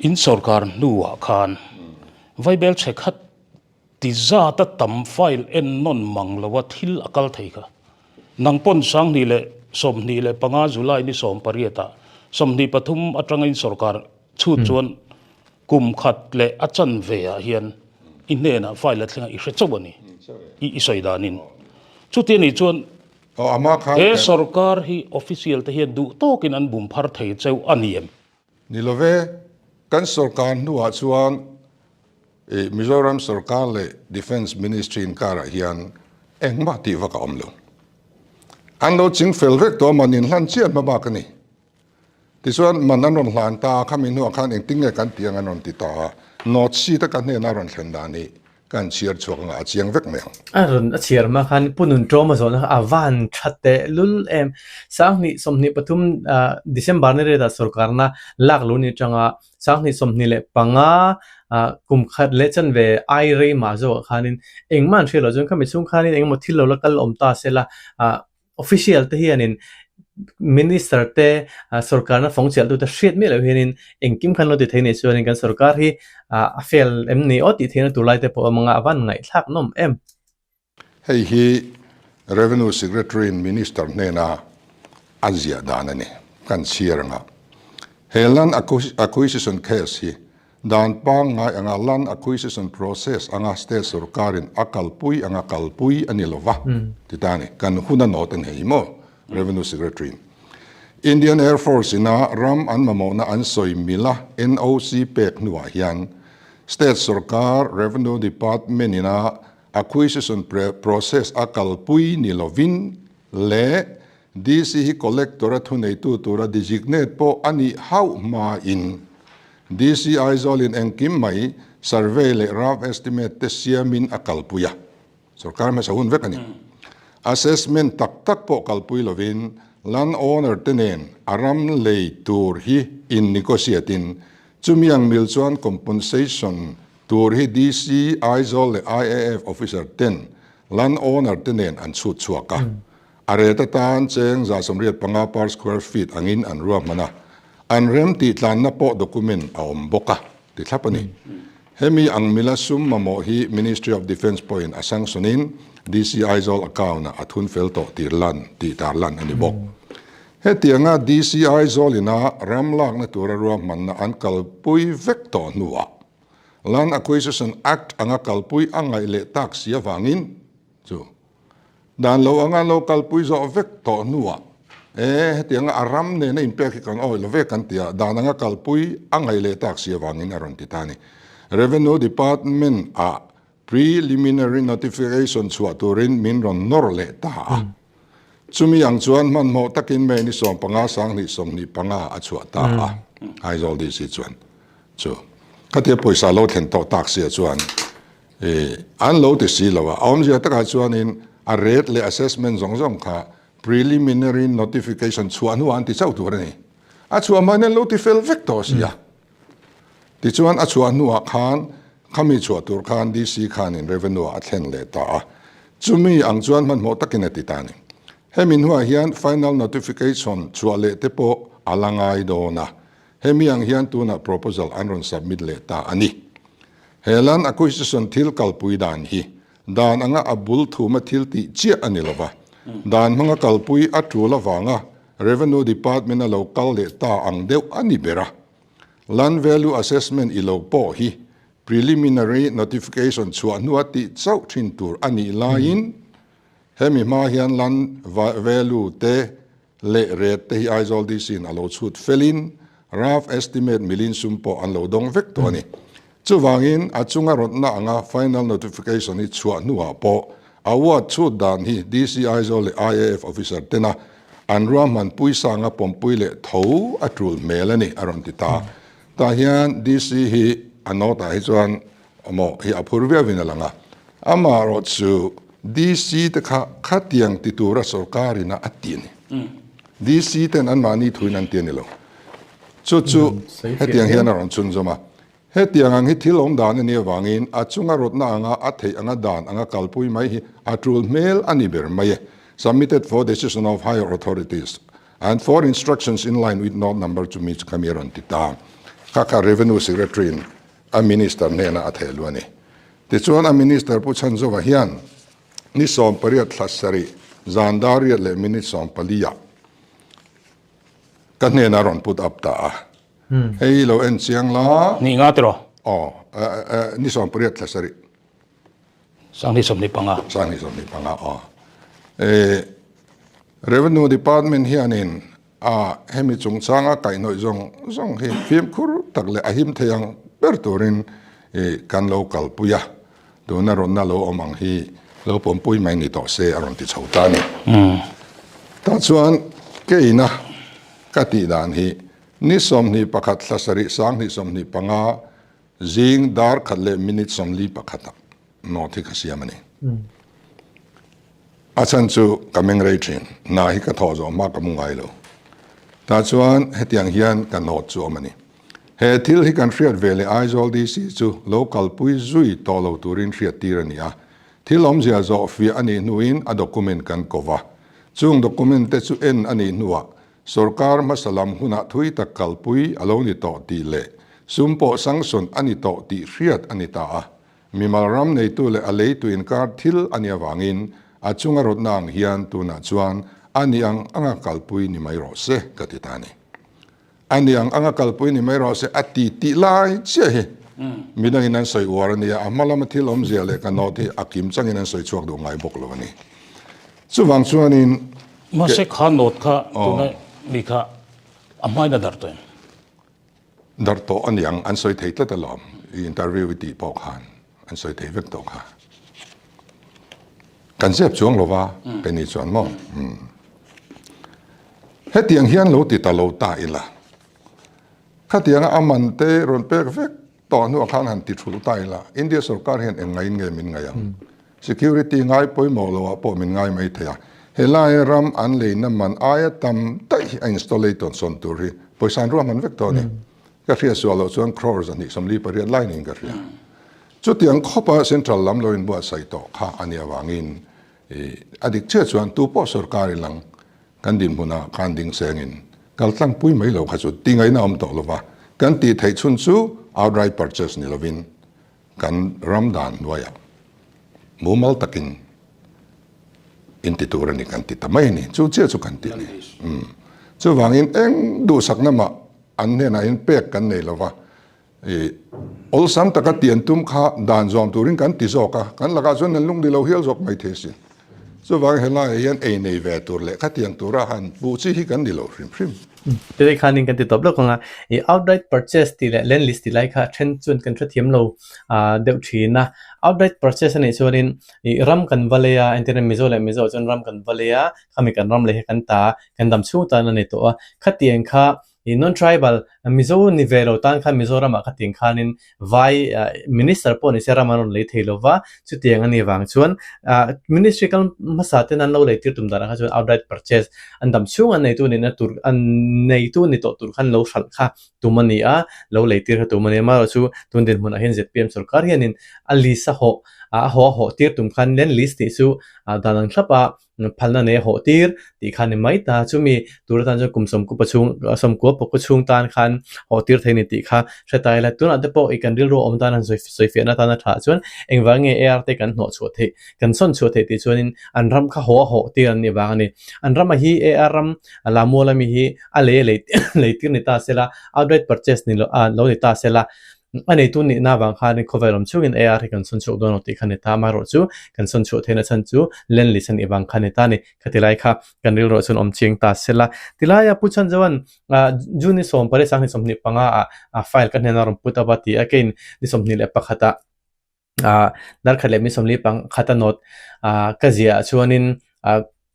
in sorkar hnuah khan vaibel chhe khat Ti zata tam file en nawn mang lo a thil a kal thei kha. Nang pawn 2025 July ni 18 ah 23 atangin sorkar chhut chuan kum khat leh a chanve ah hian i hnenah file a thleng a i hre chauh a ni i i sawi danin. Chuti anih chuan he sorkar hi official te hian duh tawkin an bum phar thei cheu a ni em? Ni love, kan sorkar hnuah chuan I Mizoram sorkar leh Defence Ministry inkarah hian engmah tih vak a awm lo. An lo ching fel vek tawh a, man inhlan chiah hma bak a ni. Tichuan man an rawn hlan ta a, khami hnuah khan engtin nge kan tih ang an rawn ti ta a, North Sea te ka hnena rawn thlen dan hi ka han chhiar chhuak anga a chiang vek mai ang. A rawn a chhiar hma khan Pu Nunṭawma zawhna kha a van tha tehlul em. 2023 December ni riatah sorkarna lak lo ni atanga 2025 kum khat leh chanve ai rei mah zawkah khanin engmah an hriat loh chuan khami chhung khanin engemaw thil lo la kal awm ta se la ah official te hianin minister te sorkarna fawng chiah tute hriat miah loh hianin engkim khan lo ti thei nei chuanin kan sorkar hi ah a fail em ni aw tih theihna tur lai te pawh a awm ang a, a van ngaihthlak nawm em. Hei hi Revenue Secretary-in Minister hnena a ziah dan a ni. Kan chhiar anga he Land Acquisition case hi dan pangngai anga Land Acquisition process anga State sorkarin a kalpui anga kalpui a ni lova ti ta a ni. Kan hun a nawt a ni hei maw Revenue Secretary-in. Indian Air Force ina ram an mamawhna an sawi mila NOC pek hnuah hian State sorkar Revenue Department ina Acquisition process a kalpui ni lovin leh DC hi Collector a thuneitu tura designate pawh a nih hauh hmain DC Aizawl-in engkim mai survey leh rough estimate te siamin a kalpui a, sorkar hmasa hun vek a ni. Assessment tak tak pawh kalpui lovin land owner te nen a ram lei tur hi in negotiate in chumi ang mil chuan compensation Tur hi DC, Aizawl leh IAF officer ten land owner te nen an chhut chhuak a. A ret atan cheng 185 per square feet angin an ruahman a. An rem tih tlanna pawh document a awm bawk a, ti thlap a ni. Hemi ang mila sum mamawh hi Ministry of Defence pawhin a sanction-in DC Aizawl account-ah a thun fel tawh tir lan tih tarlan a ni bawk. Hetianga DC Aizawl ina ram lakna tura ruahmanna an kalpui vek tawh hnuah Land Acquisition Act anga kalpui a ngaih leh tak si avangin chu Dan lo anga lo kalpui zawh vek tawh hnuah, E, hetianga a ram nena inpek hi kan awih lo ve kan ti a, dan anga kalpui a ngaih leh tak si avangin a rawn ti ta a ni. Revenue Department ah Preliminary Notification chhuah turin min rawn nawr leh ta a. Chumi ang chuan hmanhmawh takin May ni 15 2025 a chhuah ta a, Aizawl DC chuan chu khatia pawisa lo thlen tawh tak sia chuan I an lo ti si lo a, a awmzia takah chuanin a rate leh assessment zawng zawng kha preliminary notification chhuah hnuah an ti chauh tur a ni. A chhuah hmain an lo ti fel vek tawh si a. Tichuan a chhuah hnuah khan khami chhuah tur khan DC khanin revenue ah a thlen leh ta a. Chumi ang chuan hmanhmawh takin a ti ta a ni. Hemi hnuah hian final notification chhuah leh te pawh a la ngai dawn a. Hemi ang hian tunah proposal an rawn submit leh ta a ni. He land acquisition thil kalpui dan hi dan anga a bul thuma thil tih chiah a ni lova, dan hmanga kalpui a tul avanga Revenue Department a lo kal leh ta ang deuh a ni ber a. Land Value Assessment i lo pawh hi preliminary notification chhuah hnua tih chauh thin tur a nih laiin hemi hma hian land value te leh ret te hi Aizawl DC in a lo chhut felin rough estimate milin sum pawh an lo dawng vek tawh a ni. Chuvangin a chunga rawtna anga final notification hi chhuah hnuah pawh award chhut dan hi DC Aizawl leh IAF officer tena an ruahman puisanga pawmpui leh tho a tul hmel a ni a rawn ti ta. Tah hian DC hi a note ah hi chuan Maw hi a phur viauin a lang a, amaherawh chu DC te kha khatiang ti tura sorkar ina a ti a ni. DC ten anmahni thuin an ti a ni lo. Chu chu hetiang hian a rawn chhunzawm a, hetiang ang hi thil awm dan a nih avangin a chunga rawtna anga a theih anga dan anga kalpui mai hi a tul hmel a ni ber mai e. Submitted for decision of higher authorities and for instructions in line with note number chumi chu khami a rawn ti ta. Kha kha Revenue Secretary in a Minister hnenah a theh luh a ni. Tichuan a Minister Pu Chhanzova hian ni 18 thla sarih zan dar riat leh minute 14 ah ka hnenah a rawn put up ta a. Hei lo en chiang la. Ni nga tiraw? Aw, ni 18 thla sarih. 2025. 2025, aw. Revenue Department hianin A, hemi chungchanga kaihhnawih zawng zawng hi fimkhur tak leh a him thei ang ber turin i kan lo kalpui a, tuna rawnna lo awm ang hi lo pawmpui mai ni tawh se a rawn ti chho ta a ni. Tah chuan keina ka tih dan hi ni 21 thla sarih 2025 zing dar khat leh minute 41 ah Note hi ka siam a ni. A chhan chu ka meng rei thin, hna hi ka thawh zawh hma ka mu ngai lo. Tah chuan hetiang hian ka note chu awm a ni. He thil hi kan hriat ve leh Aizawl DC chu lo kalpui zui tawh lo turin hriat tir a ni a. Thil awmzia zawh fiah a nih hnuin a document kan ko va. Chung document te chu en a nih hnuah sorkar hmasa lam hunah thui tak kalpui a lo ni tawh tih leh sum pawh sanction a ni tawh tih hriat a ni ta a. Mimal ram neitu leh a leitu inkar thil a nih avangin a chunga rawtna ang hian tunah chuan a ni ang anga kalpui ni mai rawh se ka ti ta a ni. A ni ang anga kalpui ni mai rawh se a ti tih lai chiah hi midangin an sawi uar a nia, a hma lama thil awmzia leh ka note hi a kim changin an sawi chhuak duh ngai bawk lo a ni. Chuvang chuanin Mahse kha note kha tuna mi kha a hmain a darh tawh em? Darh tawh a niang, an sawi thei tlat alawm, i interview i tih pawh khan an sawi thei vek tawh kha. Kan zep chuang lo va, Penny chuan maw? Umm. Hetiang hian lo ti ta lo ta ila, khatianga a man te rawn pek vek tawh hnuah khan han ti thulh ta ila, India sorkar hian eng ngaiin nge min ngaih ang? Security ngai pawimawh loah pawh min ngai mai thei a, helai ram an leina man aia tam daih hi a installaton sawn tur hi pawisa an ruahman vek tawh a ni. Ka hriat suah loh chuan crore 248 lai niin ka hria. Chutiang khawpa central lam lo inbuatsaih tawh kha a nih avangin a dik chiah chuan tu pawh sorkar i lang kan dinhmunah khan ding sengin kal tlangpui mai lo kha chu ti ngaihna awm tawh lova kan tih theih chhun chu outright purchase ni lovin. Kan ram dan hnuaiah mumal takin in ti tur a ni kan ti ta mai a ni. Chu chiah chu kan ti a ni. Umm. Chuvangin eng duhsakna mah an hnenah hian pek kan nei lo va, i awlsam taka tian tum kha dan zawm turin kan ti zawk a, kan lakah chuan an lungdi lo hial zawk mai thei a sin. Chuvangin helaiah hian ei nei ve tur leh khatiang tura han puh chi hi kan ni lo hrim hrim. Tete khanin kan ti tawp lawk ang a, i outright purchase tih leh land lease tih lai kha then chuan kan hrethiam lo deuh thin a. Outright purchase a nih chuanin i ram kan va lei a, entirna Mizo leh Mizo ah chuan ram kan va lei a, khami kan ram lei hi kan ta, kan dam chhung tan a ni tawh a. Khatiang kha i non-tribal Mizo ni ve lo tan khan Mizoramah khatiang khanin Vai Minister pawh ni se ram an rawn lei thei lo va, chutiang a nih vang chuan Ministry kal hmasa ten an lo lei tir tum danah kha chuan outright purchase an dam chhung an neitu nihna tur an neitu ni tawh tur khan lo hralh kha tum a ni a, lo lei tir kha tum a ni a. Amaherawhchu tun dinhmunah hian zpm sorkar hianin a lease a hawh a hawh a hawh tir tum khan land lease tih chu dan ang thlap a phalna nei a hawh tir tih kha a ni mai ta. Chumi tur atan chuan kum sawmkua chhung sawmkua pakua chhung tan khan hawh tir thei a ni tih kha hre ta ila. Tunah te pawh i kan rilru awm tan han sawi sawi fiahna atana tha chuan engvang nge AR te kan hnawh chhuah theih kan sawn chhuah theih tih chuanin an ram kha haw a hawh tir an nih vang a ni. An rama hi AR ram Lamual ami hi a lei a lei lei tir ni ta sela outright purchase ni lo ah lo ni ta sela A neitu nihna avang khanin khawvel awm chungin AR hi kan sawn chhuak dawn lo tih kha ni ta. Amaherawh chu kan sawn chhuah theihna chhan chu Land Lease a nih vang kha ni ta a ni. Khati lai kha kan rilruah chuan awm chiang ta se la. Tilaia Pu Chhanzoan June ni 18 sang ni 25 ah file ka hnena rawn put a va ti a, keiin ni 21 ah Darkhat leh mi 40 a nawt ka ziah ah chuanin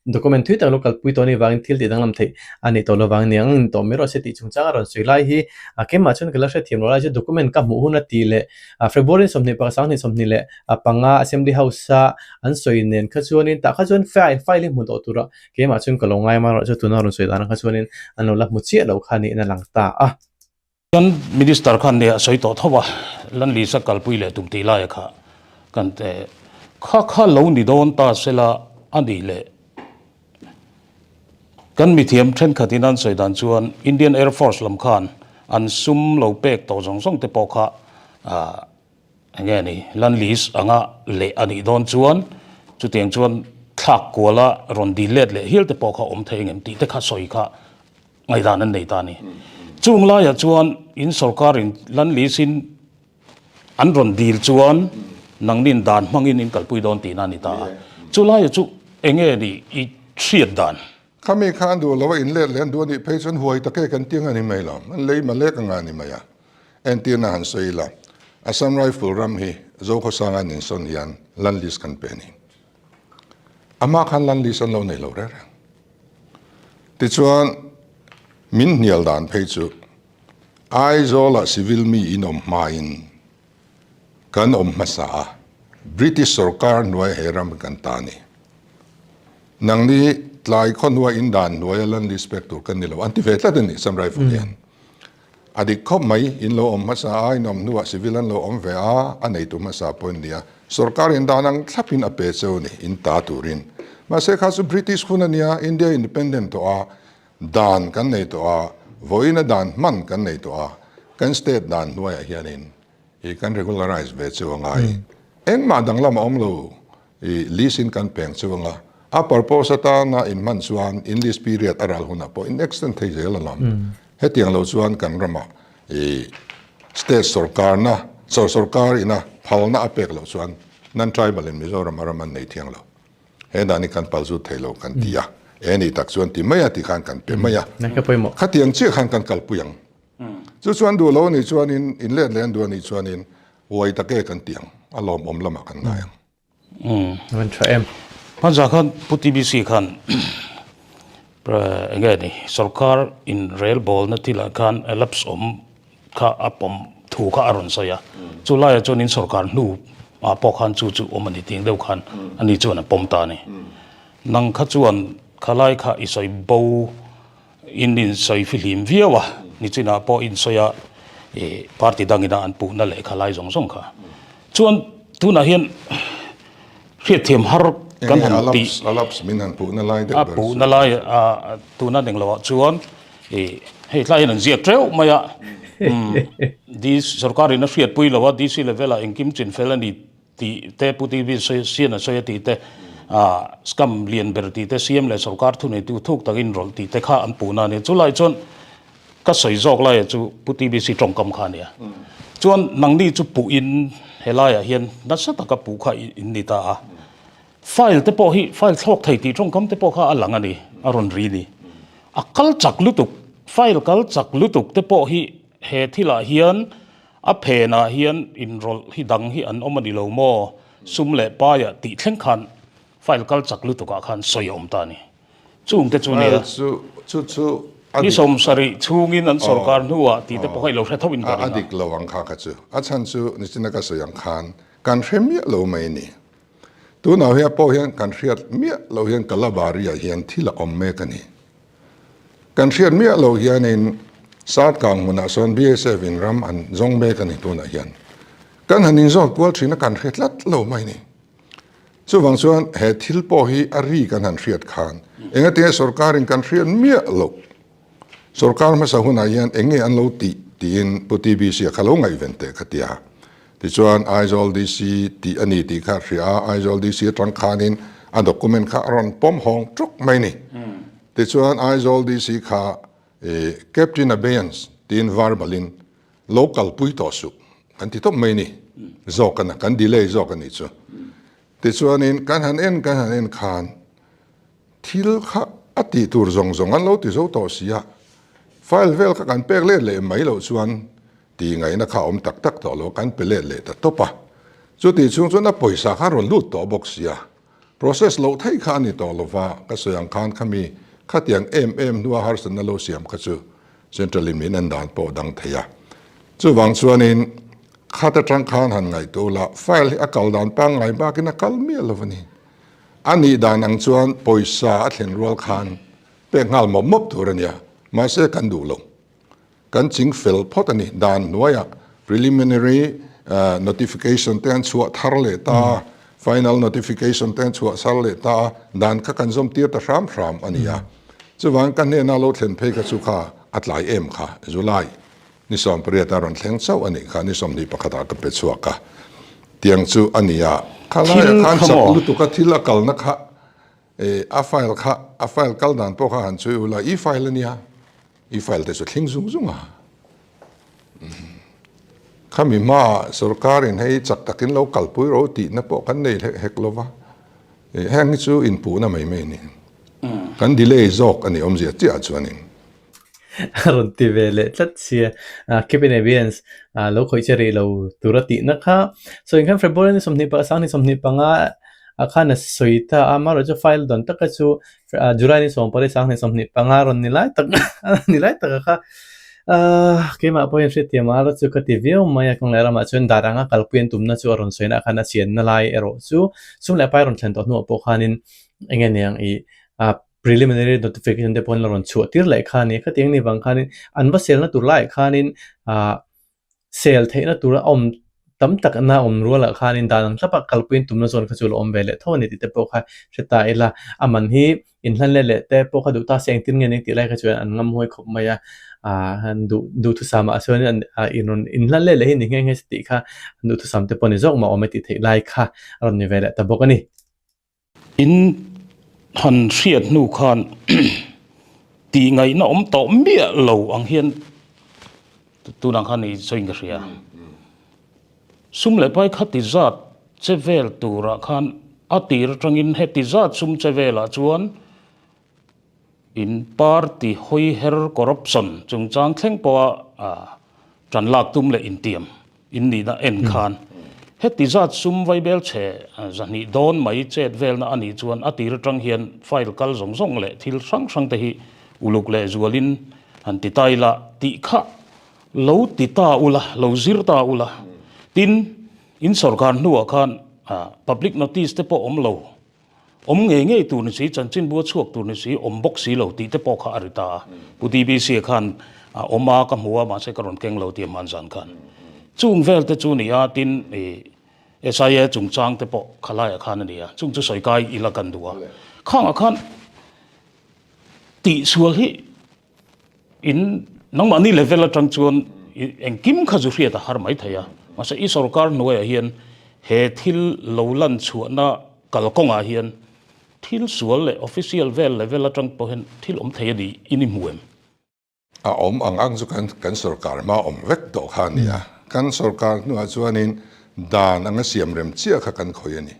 document thui tak lo kalpui tawh a nih vangin thil tih danglam theih a nih tawh lovang aniang ni tawh mai rawh se tih chungchang a rawn sawi lai hi keimah chuan ka la hrethiam lo lai chu document ka hmuh hun a tih leh February 21 25 Assembly House a an sawi nen kha chuanin tah kha chuan file file hi hmu tawh tura keimah chuan ka lo ngai amaherawhchu chu tuna rawn sawi dan kha chuanin an lo la hmu chiah lo kha niin a lang ta a. Kan Minister khan nia a sawi tawh tho a, Lanlisa kalpui leh tum tih laia kha kan te kha kha lo ni dawn ta sela a nih leh kan mithiam thenkhatin an sawi dan chuan Indian Air Force lam khan an sum lo pek tawh zawng zawng te pawh kha ah enge ni Lanlis anga leh a nih dawn chuan chutiang chuan thlak kuala rawn dil let leh hial te pawh kha awm thei engem tih te kha sawi kha Ngaihdan an nei ta a ni. Chung laiah chuan in sorkarin lan lease-in an rawn dil chuan nangnin dan hmangin in kalpui dawn tihna a ni ta a. Chu laiah chu enge ni i hriat dan? Khami kha an duh lo a, in let leh an duh a nih phei chuan huai tak e kan tiang a ni mai lo. An lei malek anga a ni mai a. Entirna han sawi ila, Assam Rifle ram hi Zokhawsanga an insawn hian land lease kan pe a ni. Amah khan land lease an lo nei lo reng reng. Tichuan, min hnial dan phei chu Aizawlah civil mi in awm hmain kan awm hmasa a, British sorkar hnuai he ram kan ta a ni. Nangni tlai khaw hnuai in dan hnuaia land lease pek tur kan ni lo an ti ve tlat a ni Sam Rifle hian. A dik khawp mai, in lo awm hmasa a, in awm hnuah civil an lo awm ve a, a neitu hmasa pawh in nia. Sorkar in dan ang thlapin a pe cheu a ni, in ta turin. Mahse kha chu British hun a nia, India independent tawh a, dan kan nei tawh a, vawiina dan hman kan nei tawh a, kan state dan hnuaiah hianin i kan regularize ve cheu a ngai. Engmah danglam a awm lo, I lease in kan peng chu anga a purpose atana in hman chuan in lease period a ral hunah pawh in extend thei zel alawm. Hetiang lo chuan kan ramah i state sorkarna sorkar ina phalna a pek loh chuan non-tribal in Mizoram a ram an nei thiang lo. He dan hi kan pal zut thei lo kan ti a, e ni tak chuan ti mai a ti khan kan pe mai a. Khatiang chiah khan kan kalpui ang. Chu chuan duh lo anih chuanin in let leh an duh anih chuanin uai take kan ti ang, a lawmawm lamah kan ngai ang. Umm a tha em. Hmanzah khan Pu TBC khan enge ni sorkar in rel bawlna thilah khan lapse awm kha a pawm thu kha a rawn sawi a, chu laiah chuan in sorkar hnu ah pawh khan chu chu awm a ni tih deuh khan ani chuan a pawm ta a ni. Nang kha chuan khalai kha i sawi bo In insawi fihlim viau a, nichinah pawh insawi a ih party dangina an puhna lehkha lai zawng zawng kha. Chuan tunah hian hriatthiam har kan han tih. A lapse min han puhna lai deuh ber chu. A puhna lai a tuna ning loah chuan ih hei tlai hian an ziak teuh mai a. DC sorkarin a hriatpui lo a, DC level ah engkim chin fel a ni tih te Pu TV sian a sawi a tih te, scam lian ber tih te, CM leh sorkar thuneitu thuk takin rawlh tih te kha an puhna a ni. Chulai chuan ka sawi zawk laia chu Pu TBC tawngkam kha a nia. Chuan nangni chu puhin helaiah hian nasa taka puh kha in ni ta a. File te pawh hi file thlawk thei tih tawngkam te pawh kha a lang a ni, a rawn ri ni. A kal chak lutuk, file kal chak lutuk te pawh hi he thilah hian a phenah hian inrawlh hi dang hi an awm a ni lo maw? Sum leh paiah tih thleng khan file kal chak lutukah khan sawi a awm ta a ni. Chung te chu nia. Chu chu chu a dik. Ni 70 chhungin an sorkar hnuah tih te pawh kha i lo hre tho in ka ring a. A dik lo ang kha kha chu. A chhan chu nichina ka sawi ang khan kan hre miah lo mai ni. Tunah hian pawh hian kan hriat miah lo hian Kalabari-ah hian thil a awm mek a ni. Kan hriat miah lo hianin Satkang hmunah sawn BSF in ram an zawng mek a ni tunah hian. Kan han inzawt kual thin a kan hre tlat lo mai ni. Chuvang chuan he thil pawh hi a ri kan han hriat khan engatinge sorkarin kan hriat miah loh Sorkar hmasa hunah hian eng nge an lo tih tiin Pu TBC-a kha lo ngaihven teh ka ti a. Tichuan Aizawl DC tih a ni tih kha a hria a, Aizawl DC atang khanin a document kha a rawn pawm hawng ṭuk mai ni. Tichuan Aizawl DC kha kept in abeyance tiin verbalin lo kalpui tawh suh kan ti tawp mai ni zawk a na, kan delay zawk a nih chu. Tichuanin kan han en kan han en khan Thil kha a tih tur zawng zawng an lo ti zo tawh si a, file vel kha kan pek let leh mai loh chuan tih ngaihna kha a awm tak tak tawh lo, kan pe let leh ta tawp a. Chutih chhung chuan a pawisa kha a rawn lut tawh bawk si a, process loh theih kha a ni tawh lo va, ka sawi ang khan khami khatiang em em hnua harsatna lo siam kha chu Central in min en dan pawh dang thei a. Chuvang chuanin khat atang khan han ngaihtuah ula, file hi a kal dan pangngai bakin a kal miah lo a ni. A nih dan ang chuan pawisa a thlen rual khan pek nghal mawp mawp tur a nia, mahse kan duh lo. Kan ching fel phawt a ni. Dan hnuaiah preliminary notification te an chhuah thar leh ta a, final notification te an chhuah thar leh ta a, dan kha kan zawm tir ta hram hram a ni a. Chuvang ka hnena lo thlen phei kha chu kha a tlai em kha, July Ni 18 a rawn thleng chauh a nih kha, ni 21 ah ka pe chhuak a, tiang chu a ni a, kha laiah khan chak lutuk a thil a kalna kha a file kha, a file kal dan pawh kha han chhui ula, i file a nia, i file te chu thling zung zung a. Khami hmaah sorkarin hei chak takin lo kalpui ro tihna pawh kan nei hek lo va, heng hi chu inpuhna mai mai a ni. Kan delay zawk a ni awmzia chiah chuanin. A rawn ti ve leh tlat sia. Keep in abeyance lo khawih che rih lo tur a tihna kha. Sawi khan February ni 20 pa sang ni 25 ah khan a sawi ta a, amaherawhchu chu file dawn taka chu July ni 10 sang ni 25 rawn ni lai tak ni lai taka kha keimah pawhin hriatthiam a chu ka ti viau mai a, kawng leh ramah chuan dar anga kalpui an tumna chu a rawn sawina khan a chianna lai erawh chu sum leh pai rawn thlen tawh hnuah pawh khanin eng nge niang ih Preliminary notification te pawh an la rawn chhuah tir leh kha a ni. Khatiang ni vang khanin an va selna tur laiah khanin ah sel theihna tur a awm tam tak na awm rualah khanin dan ang thlapa kalpuiin tumna zawn kha chu la awm ve leh tho a ni tih te pawh kha hre ta ila. A man hi inhlan let leh te pawh kha duh ta se engtin nge ning tih lai kha chuan an ngam huai khawp mai a. Ah an duh duhthusam ah chuan an ah inrawn inhlan let leh hi ni nghe nghe se tih kha an duhthusam te pawh ni zawk mah awm e tih theih lai kha a rawn ni ve leh ta bawk a ni. In han hriat hnu khan tih ngaihna awm tawh miah lo ang hian tunah khan i sawiin ka hria. Sum leh pai kha ti zat che vel turah khan a tir atangin heti zat sum che velah chuan In party hawi her corruption chungchang thleng pawha tan lak tum leh intiam in nihna en khan heti zat sum vaibel chhe zahnih dawn mai chet velna a nih chuan a tir atang hian file kal zawng zawng leh thil hrang hrang te hi uluk leh zualin han ti ta ila tih kha lo ti ta ula, lo zir ta ula. Tin, in sorkar hnuah khan public notice te pawh awm lo. Awm ngei ngei tur ni si, chanchinbu a chhuak tur ni si, awm bawk si lo tih te pawh kha a ri ta a. Pu DBC-a khan a awm a, ka hmu a, mahse ka rawn keng lo tih a hman zan khan. Chung vel te chu ni a, tin i SIA chungchang te pawh khalaiah khan a ni a, chung chu sawi kai ila kan duh a. Khangah khan tihsual hi In nangmahni level atang chuan Engkim kha zu hriat a har mai thei a, mahse i sorkar hnuaiah hian he thil lo lan chhuahna kalkawngah hian thil sual leh official vel level atang pawh hian thil awm thei a ni in i hmu em? A awm ang ang chu kan kan sorkar hma awm vek tawh kha a ni a, kan sorkar hnuah chuanin dan anga siam rem chiah kha kan khawih a ni.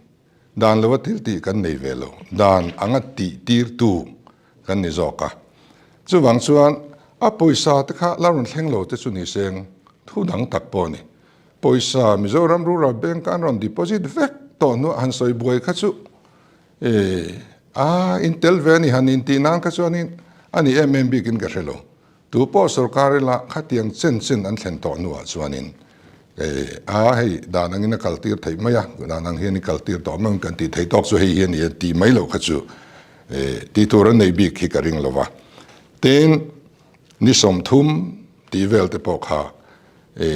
Dan lova thil tih kan nei ve lo, dan anga tih tirtu kan ni zawk a. Chuvang chuan a pawisa te kha la rawn thleng lo te chu ni seng thu dang tak pawh a ni. Pawisa Mizoram Rural Bank an rawn deposit vek tawh hnuah han sawi buai kha chu E, a in tel ve a ni han intih nan kha chuanin a ni em em bikin ka hre lo. Tu pawh sorkar ila khatiang chen chen an thlen tawh hnuah chuanin e, a hei dan angin a kaltir theih mai a, dan ang hian i kaltir tawh mai ang kan tih theih tawk chu hei hi a ni a tih mai loh kha chu e, tih tur an nei bik hi ka ring lo va. Tin, ni 30 tih vel te pawh kha e,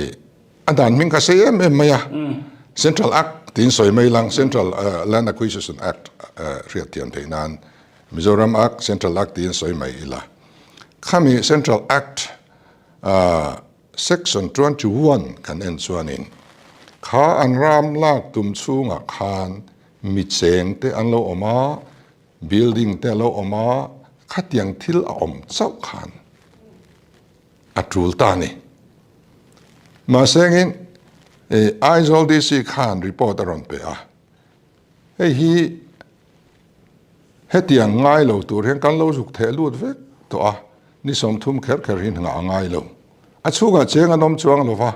A dan hming kha sei em em mai a, Central Act tiin sawi mai lang, Central Land Acquisition Act hriat thiam theih nan Mizoram Act, Central Act tiin sawi mai ila. Khami Central Act Section 21 kan en chuanin kha an ram lak tum chhungah khan mi cheng te an lo awm a, building te a lo awm a, khatiang thil a awm chauh khan a tul ta a ni. Mahsengin Aizawl DC khan report a rawn pe a, hei hi hetiang ngai lo tur hian kan lo zuk theh lut vek tawh a, ni 30 kher kher hi nghah a ngai lo. A chhungah cheng an awm chuang lo va,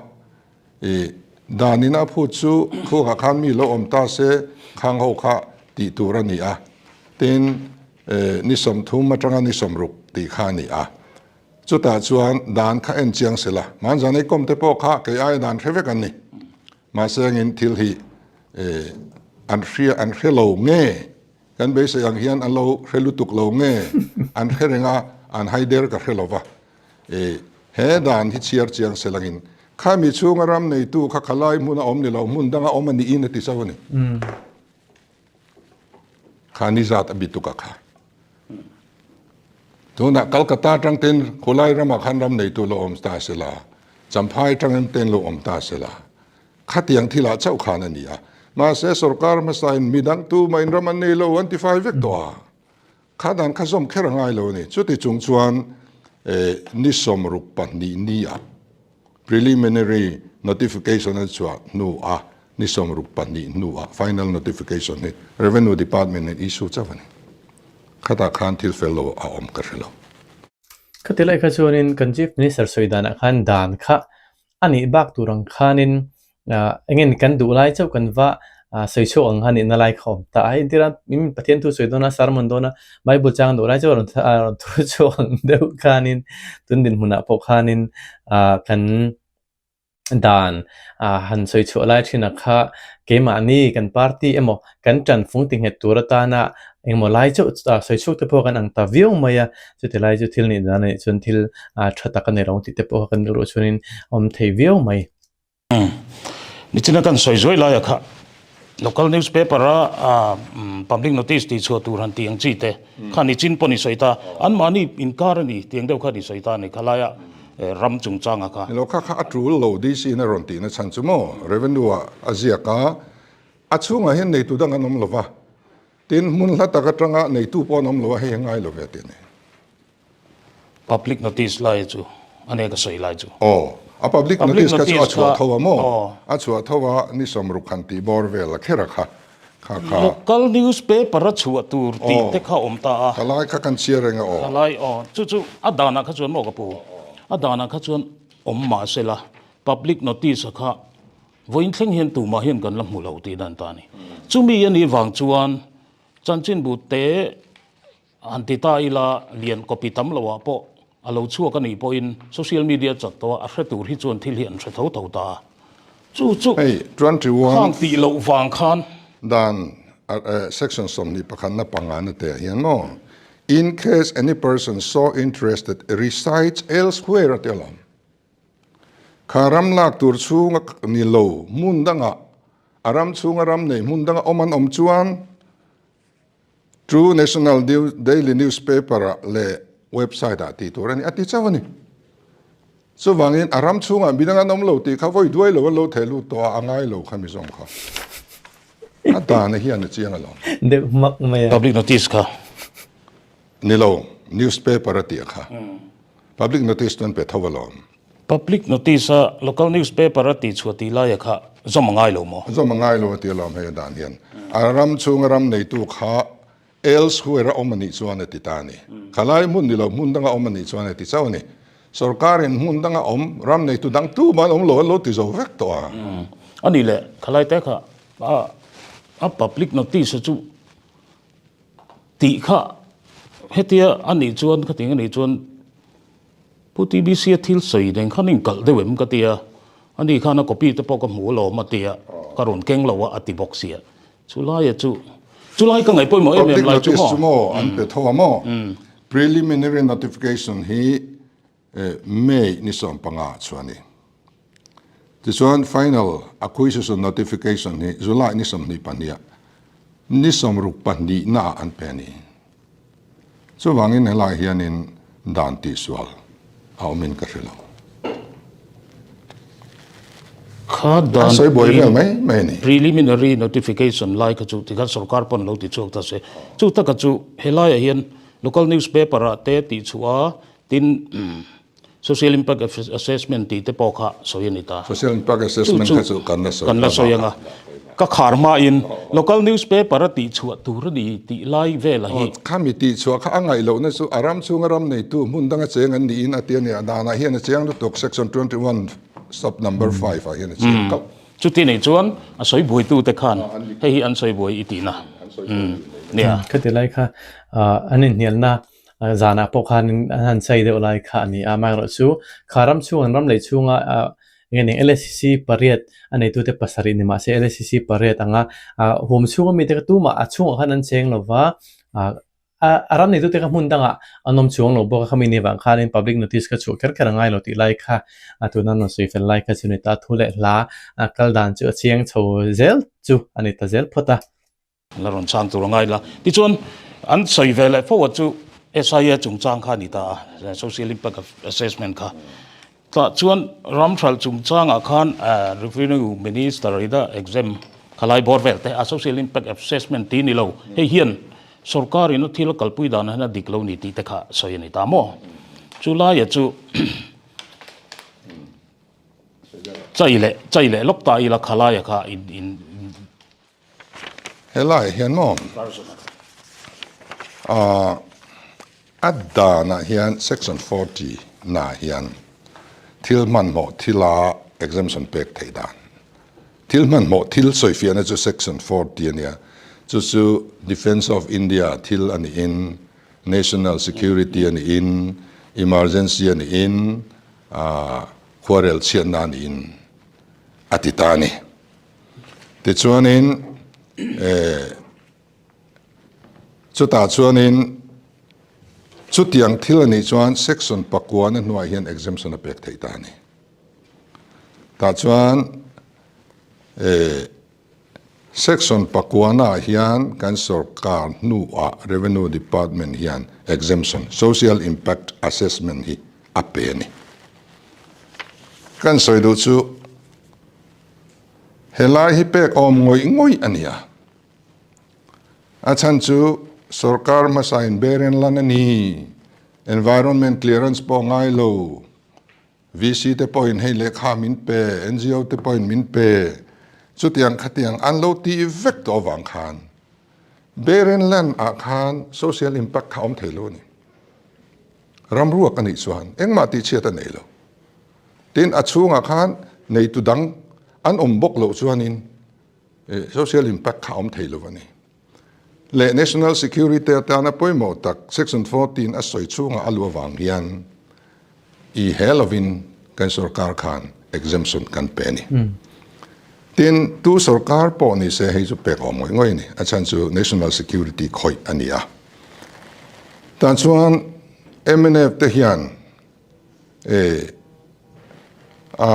dan in a phut chu khukah khan mi lo awm ta se khang ho kha tih tur a ni a, tin ni 30 atanga ni 60 tih kha a ni a. Chutah chuan dan kha en chiang se la, hmanzan ei kawm te pawh kha kei aia dan hre vek an ni. Mahse angin thil hi an hria an hre lo nge, kan beisei ang hian an lo hre lutuk lo nge, an hre reng a, an hai der ka hre lo va. He dan hi chhiar chiang se langin khami chhunga ram neitu kha khalai hmuna awm ni lo, hmun danga awm a niin a ti chauh a ni. Kha ni zat a bi tuk a kha. Tunah Calcutta atang ten khulai ramah khan ram neitu lo awm ta se la, Champhai atangin ten lo awm ta se la, khatiang thilah chauh khan a ni a. Mahse sorkar hmasain midang tumahin ram an nei lo an ti fai vek tawh a. Kha dan kha zawm kher a ngai lo a ni. Chuti chung chuan ni 62 ni ah Preliminary notification a chhuah hnu a ni 62 hnu ah final notification hi Revenue Department in issue chauh a ni. Khatah khan thil fel lo a awm ka hre lo. Khati lai kha chuanin kan Chief Minister sawi danah khan dan kha a nih bak tur ang khanin engin kan duh lai chauh kan va sawi chhuak ang kha nihna lai kha awm ta a. Hei entir a min Pathian thu sawi dawn a, sermon dawn a, Bible chang duh lai chauh a rawn a rawn thu chhuak ang deuh khanin tun dinhmunah pawh khanin kan dan han sawi chhuah lai thin a kha keimahni kan party emaw kan tanfung ti nghet tur atana engemaw lai chauh sawi chhuak te pawh kan ang ta viau mai a, chuti lai chu thil nih dan anih chuan thil tha tak a ni lo tih te pawh kha kan rilruah chuanin a awm thei viau mai. Nichina kan sawi zuai laia kha local newspaper a public notice tih chhuah tur han tih ang chi te kha nichin pawh ni sawi ta anmahni inkar a ni tiang deuh kha ni sawi ta a ni kha laia ram chungchanga kha. Nilo kha kha a tul lo DC in a rawn tihna chhan chu maw revenue ah a ziak a, a chhungah hian neitu dang an awm lo va, tin hmun hla tak atanga neitu pawh an awm lo a hei a ngai lo ve tih a ni. Public notice lai chu a nia ka sawi lai chu. Aw, a public notice kha chu a chhuah tho a maw? A chhuah tho a, ni 60 han tih bawr vel a kher a kha, kha kha. Local newspaper a chhuah tur tih te kha awm ta a. Kha lai kha kan chhiar reng a aw. Kha lai aw, chu chu a danah kha chuan maw ka pu? A danah kha chuan awm mah se la, public notice a kha vawiin thleng hian tumah hian kan la hmu lo tih dan ta a ni. Chumi a nih vang chuan chanchinbu te Han ti ta ila, lian copy tam loah pawh a lo chhuak a nih pawhin social media chak tawh a, a hre tur hi chuan thil hi an hre tho tho ta a. Chu chu Hei, 21. khang tih loh vang khan. Dan section 21 na pangana te ah hian maw, In case any person so interested resides elsewhere a ti alawm. Kha ram lak tur chhunga ni lo hmun dangah, a ram chhunga ram nei hmun danga awm an awm chuan, True National Daily Newspaper ah leh website ah tih tur a ni, a ti chauh a ni. Chuvangin a ram chhungah midang an awm lo tih kha vawi duai lo an lo theh lut tawh a, a ngai lo kha mi zawng kha. A dana hian a chiang alawm. Deuh hmak mai a. Public notice kha. Ni lo, newspaper a tih kha. Public notice chuan pe tho alawm. Public notice a local newspaper a tih chhuah tih laia kha zawm a ngai lo maw? Zawm a ngai lo a ti alawm hei a dan hian. A ram chhunga ram neitu kha elsewhere a awm a nih chuan a ti ta a ni. Khalai hmun ni lo hmun danga awm a nih chuan a ti chauh a ni. Sorkarin hmun danga awm ram neitu dang tumah an awm lo an lo ti zo vek tawh a. A nih leh khalai te kha a public notice a chu Tih kha hetia a nih chuan khatiang a nih chuan Pu TBC a thil sawi nen khan inkalh deuh em ka ti a, ani khan a copy te pawh ka hmu alawm a ti a, ka rawn keng lo a a ti bawk sia. Chulaia chu, chulai ka ngaih pawimawh em em lai chu maw? Public notice chu maw an pe tho a maw? Preliminary notification hi May ni 15 chu a ni. Tichuan final acquisition notification hi July ni 22 ni 62 naah an pe a ni. Chuvangin helai hianin dan tihsual a awmin ka hre lo. Kha dan An sawi buai vel mai mai a ni. Preliminary notification lai kha chu tikhan sorkar pawn lo ti chhuak ta se. Chu taka chu helaiah hian local newspaper ah te tihchhuah a Tin, Social Impact Assessment tih te pawh kha sawi a ni ta. Social Impact Assessment kha chu kan la sawi kan la sawi anga. Ka khar hmain local newspaper a tihchhuah tur a ni tih lai vela hi. Khami tihchhuah kha a ngaih lohna chu a ram chhunga ram neitu hmun danga cheng an niin a ti a ni. A danah hian a chiang lutuk Section 21 sub number 5 ah hian a chiang kauh. Chuti nei chuan a sawi buaitute khan hei hi an sawi buai i tihna nia. Khati lai kha an inhnialna Zanah pawh khanin an han chei deuh lai kha a ni a, amaherawh chu kha ram chhung an ram lei chhunga eng nge LSCC pariat a neitute pasarih ni mahse LSCC pariat anga huam chhunga mite kha tumah a chhungah khan an cheng lova a ram neitute kha hmun dangah an awm chuang lo bawk a, khami ni vang khanin public notice kha chhuah kher kher a ngai lo tih lai kha tuna an rawn sawi fel lai kha chu a ni ta, thu leh hla kal dan chu a chiang chho zel chu a ni ta zel phawt a. La rawn chang tur a ngai la. Tichuan, an sawi ve leh fo a chu SIA chungchang kha a ni ta a, Social Impact Assessment kha. Tah chuan ramhral chungchangah khan Revenue Minister ina exam kha lai bawr vel te a Social Impact Assessment tih ni lo. Hei hian sorkar in a thil a kalpui dan hian a dik lo ni tih te kha sawi a ni ta maw? Chu laia chu chai leh chai leh lawk ta ila kha laia kha in in Helaiah hian maw ah a danah hian section 40 naah hian thil hmanhmawh thila exemption pek theih dan thil hmanhmawh thil sawifiahna chu section 40 a nia chu chu defence of India thil a niin national security a niin emergency a niin ah khuarel chhiatna a niin a ti ta a ni. Tichuanin chutah chuanin chutiang thil a nih chuan section pakuana hnuaiah hian exemption a pek theih ta a ni. Tah chuan section pakuana ah hian kan sorkar hnuah revenue department hian exemption social impact assessment hi a pe a ni. Kan sawi duh chu Helai hi pek awm ngawih ngawih a ni a. A chhan chu sorkar hmasa in beren lan a ni. Environment clearance pawh ngai lo. VC te pawhin hei lehkha min pe, NGO te pawhin min pe. Chutiang khatiang an lo tih vek tawh avang khan beren lan ah khan social impact kha awm thei lo a ni. Ramruak a nih chuan engmah tihchhiat a nei lo. Tin, a chhungah khan neitu dang an awm bawk loh chuanin social impact kha a awm thei lo a ni. Leh national security atana pawimawh tak section 14 a sawi chhungah a luh avang hian i he lovin kan sorkar khan exemption kan pe a ni. Tin, tu sorkar pawh ni se hei chu pek awm ngawih ngawih a ni. A chhan chu national security khawih a ni a. Tah chuan mnf te hian E, a,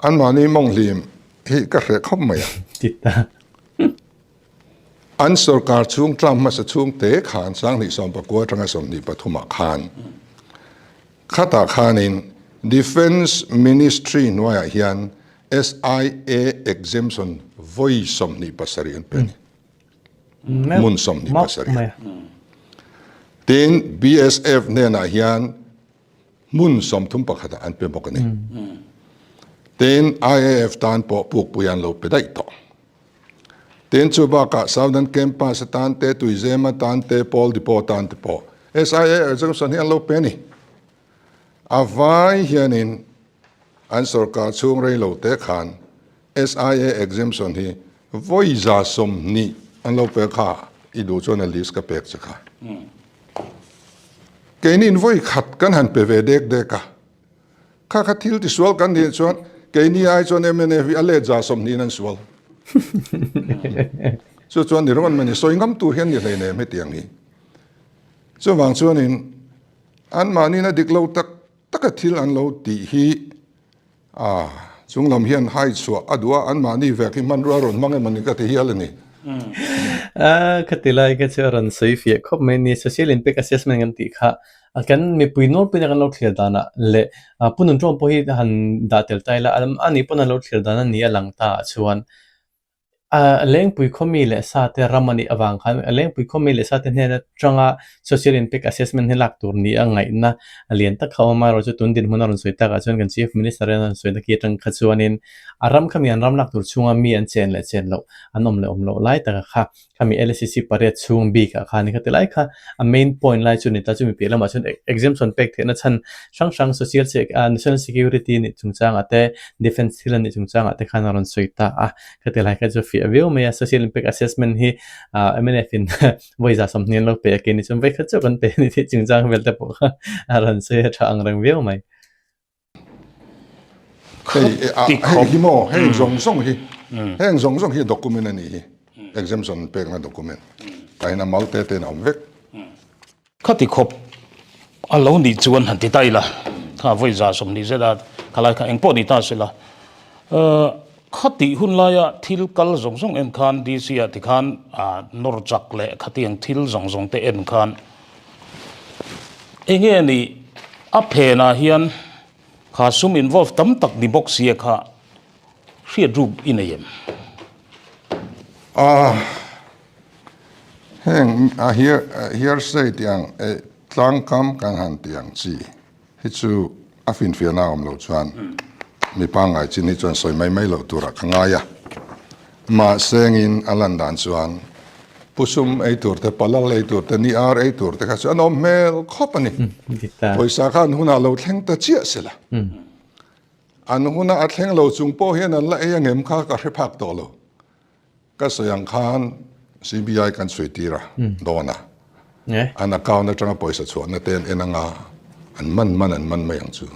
anmahni mawnghlim hi ka hreh khawp mai a. Tita. An sorkar chhung tlam hmasa chhung te khan 2019 atanga 23 ah khan khatah khanin Defence Ministry hnuaiah hian SIA exemption vawi 27 an pe a ni. Hmun 27. Tin, BSF hnenah hian hmun 31 ah an pe bawk a ni. Tin, IAF tan pawh pukpui an lo pe daih tawh. Tin, chu bakah Southern Campus atan te, Tuizem atan te, Pawl Depot atan te pawh SIA exemption hi an lo pe a ni. A vai hianin an sorkar chhung rei lo te khan SIA exemption hi vawi 120 an lo pe kha, i duh chuan a list ka pek che kha. Keiniin vawi khat kan han pe ve dek dek a, kha kha thil tisual kan nih chuan keini ai chuan mnf hi a let 120 in an sual. Chu chuan ni ringawt mai ni, sawi ngam tur hian ni hleinem hetiang hi. Chuvang chuanin Anmahniin a dik lo tak taka thil an lo tih hi a chung lam hian hai chhuah a duh a, anmahni vek hi hmanrua rawn hmang emaw ni ka ti hial a ni. A, khati lai kha chu a rawn sawi fiah khawp mai ni. Social Impact Assessment kan tih kha kan mipui nawlpuina kan lo thlir danah leh Pu Nunṭawm pawh hi han dah tel ta ila, ani pawn a lo thlir dan a ni a lang ta ah chuan A Lengpui khawmi leh sate ram a nih avang khan Lengpui khawmi leh sate hnen atanga Social Impact Assessment hi lak tur ni a ngaihna a lian tak kha a awm a, amaherawhchu tun dinhmun a rawn sawi takah chuan kan Chief Minister in a rawn sawi na khi atang kha chuanin a ram khami an ram lak tur chhunga mi an chen leh chen loh an awm leh awm loh lai taka kha khami LACC pariat chhung bikah khan khati lai kha a main point lai chu ni ta chumi piah lamah chuan exemption pek theihna chhan hrang hrang social national security nih chungchangah te defence thil a nih chungchangah te khan a rawn sawi ta a khati lai kha chu fiah viau mai a social impact assessment hi mnf in vawi 120 an lo pe a keini chuan vawi khat chauh kan pe a ni tih chungchang vel te pawh kha a rawn sawi a tha ang reng viau mai. Hei hei hi maw heng zawng zawng hi heng zawng zawng hi document a nih hi exemption pekna document tah hian a mal te te in a awm vek. Khati khawp a lo nih chuan han ti ta ila kha vawi 120 zet a khalai kha engpawh ni ta sela Khatih hun laia thil kal zawng zawng en khan DC ah tikhan nawr chak leh khatiang thil zawng zawng te en khan enge ni a phenah hian kha sum involve tam tak ni bawk sia kha hriat ruk i nei em? Ah heng a hearsay tih ang tlangkam kan han tih ang chi. Hi chu a finfiahna a awm loh chuan mi pangngai chin hi chuan sawi mai mai loh turah ka ngai a. Mahsengin a lan dan chuan pu sum ei tur te, palal ei tur te, ni ar ei tur te kha chu an awm hmel khawp a ni. Pawisa kha an hunah lo thleng ta chiah sela. An huna a thleng lo chung pawh hian an la ei angem kha ka hre phak tawh lo. Ka sawi ang khan CBI kan chhui tir a dawn a, an account atanga pawisa chhuahna te an en anga an man man an man mai ang chu.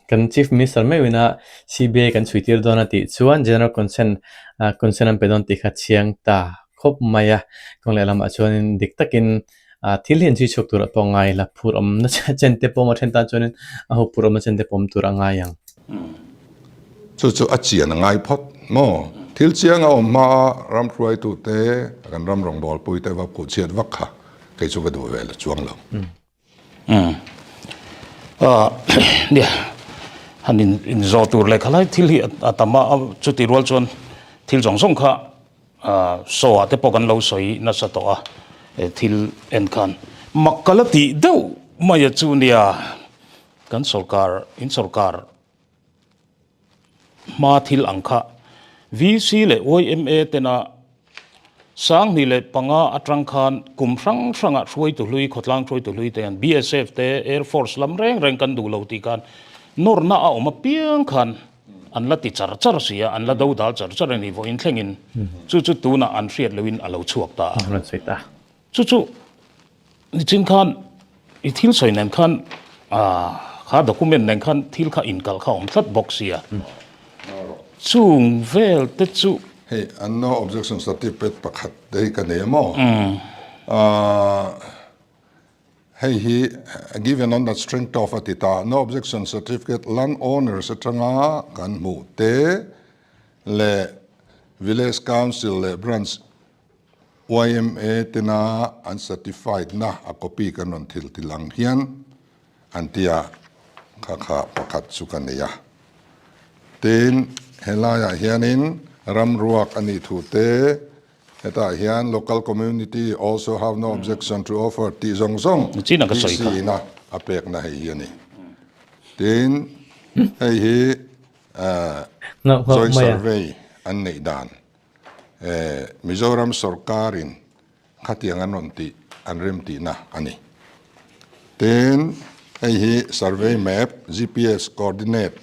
Kan Chief Minister meuhin a CBI kan chhui tir dawn a tih chuan General Consent consent an pe dawn tih kha chiang ta khawp mai a, kawng lehlamah chuanin dik takin thil hi an chhui chhuak turah pawh ngai la, phur awmna chen te pawh a then tan chuanin a ho phur awmna chen te pawh awm tur a ngai ang. Chu chu a chian a ngai phawt maw? Thil chiang a awm hma a ram hruaitute kan ram rawngbawlpuite va khuh chhiat vak kha kei chu ka duh ve la chuang lo. Nia, han inzawh tur leh khalai thil hi a tam a, chuti rual chuan thil zawng zawng kha Saw ah te pawh kan lo sawi nasa tawh a, thil en khan mak ka la tih deuh mai a chu nia, kan sorkar in sorkar hma thil ang kha VC leh yma tena 2005 atang khan kum hrang hrangah hruaitu hlui khawtlang hruaitu hlui te hian BSF te Air Force lam reng reng kan duh lo tih khan nawrna a awm apiang khan An la ti char char si a, an la do dal char char a ni vawiin thlengin. Chu chu tunah an hriat lohin a lo chhuak ta a. Rawn sawi ta. Chu chu nichin khan i thil sawi nen khan kha document nen khan thil kha inkalh kha awm tlat bawk sia. Chung vel te chu. Hei an no objection certificate pakhat te hi ka nei a maw? Hei hi given on the strength of a ti ta, no objection certificate land owners atanga kan hmuh te leh Village Council leh Branch yma tena an certified na a copy kan rawn thil ti lang hian an ti a. Kha kha pakhat chu ka nei a. Tin, helaiah hianin ram ruak a nih thu te, hetah hian local community also have no objection to offer tih zawng zawng DC ina a pekna hei hi a ni. Tin, hei hi joint survey an neih dan Mizoram sorkarin Khatiang an rawn tih, an rem tihna a ni. Tin, hei hi survey map, GPS coordinate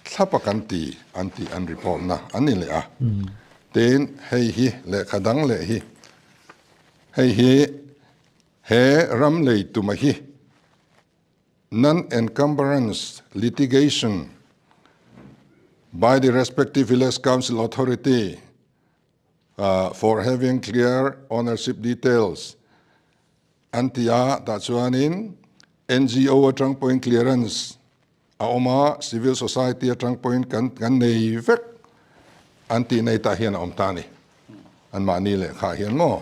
thlapa kan ti an tih an report na an ni leh a. Tin, hei hi lehkha dang leh hi, hei hi he ram lei tuma hi non-encumbrance litigation by the respective village council authority for having clear ownership details an ti a, tah chuanin NGO atang pawhin clearance a awm a, civil society atang pawhin kan kan nei vek an tih nei tah hian a awm ta a ni, anmahni lehkha hian maw.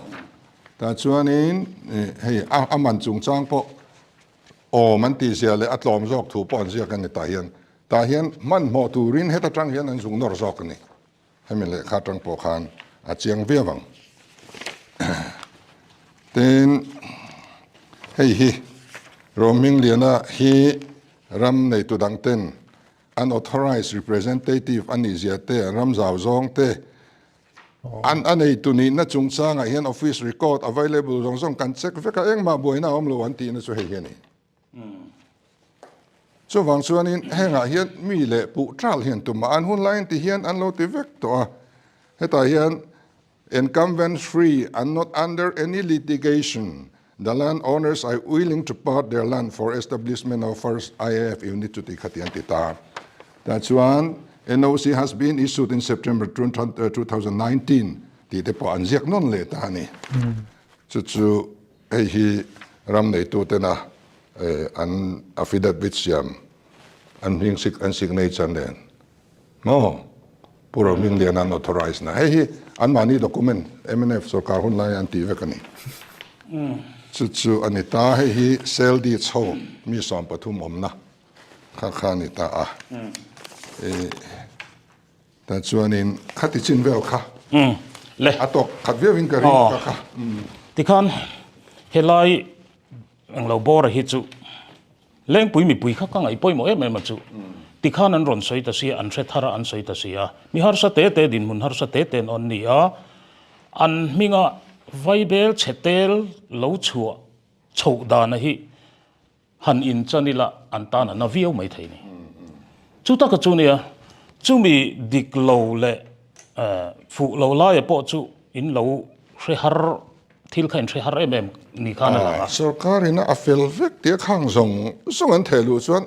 Tah chuanin hei a man chungchang pawh awm an tih zia leh a tlawm zawk thu pawh an ziak a ni tah hian, tah hian hmanhmawh turin heta tang hian an zung nawr zawk a ni. Hemi lehkha atang pawh khan a chiang viau ang. Tin, hei hi Rohmingliana hi ram neitu dang ten an authorized representative a nih zia te, an ram zau zawng te, an a neitu nihna chungchangah hian office record available zawng zawng kan check vek a, engmah buaina a awm lo an tihna chu hei hi a ni. Chuvang chuanin hengah hian mi leh puh ṭal hian tumah an hun laiin ti hian an lo ti vek tawh a. Hetah hian incumbent free and not under any litigation, the land owners are willing to part their land for establishment of first IAF unit chuti kha ti an ti ta. Tah chuan NOC has been issued in September 2019 tih te pawh an ziak nawn leh ta a ni. Chu chu Hei hi ram neitutena an affidavit siam an hming an signature nen maw Pu Rohmingliana an authorise na. Hei hi anmahni document mnf sorkar hun laia an tih vek a ni. Chu chu a ni ta. Hei hi sale deeds ho mi 13 awmna kha kha a ni ta a. Tah chuanin khati chin vel kha a tawk khat viauin ka ring ka kha. Tikhan helai englo bawra hi chu Lengpui mipui kha ka ngaih pawimawh em em a chu. Tikhan an rawn sawi ta sia, an hre thar a an sawi ta sia. Mi harsa te te dinhmun harsa te te an awn ni a, an hminga vaibel chhe tel lo chhuah chhoh dana hi Han inchan ila an tan a na viau mai thei ni. Chu taka chu nia, chumi dik lo leh fuh lo laia pawh chu in lo hre har, thil kha in hre har em em ni khan a lang a. Sorkar ina a fel vek tih a khang zawng zawng an theh luh chuan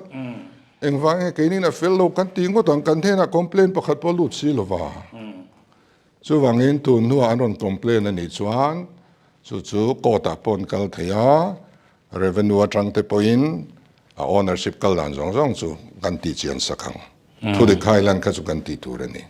engvang nge keinin a fel lo kan tih ngawt ang, kan hnenah complaint pakhat pawh lut si lova. Chuvangin tun hnuah an rawn complaint a nih chuan chu chu court ah pawh an kal thei a, Revenue atang te pawhin a ownership kal dan zawng zawng chu kan tih chian sak ang. Thudik Highland kha chu kan tih tur a ni.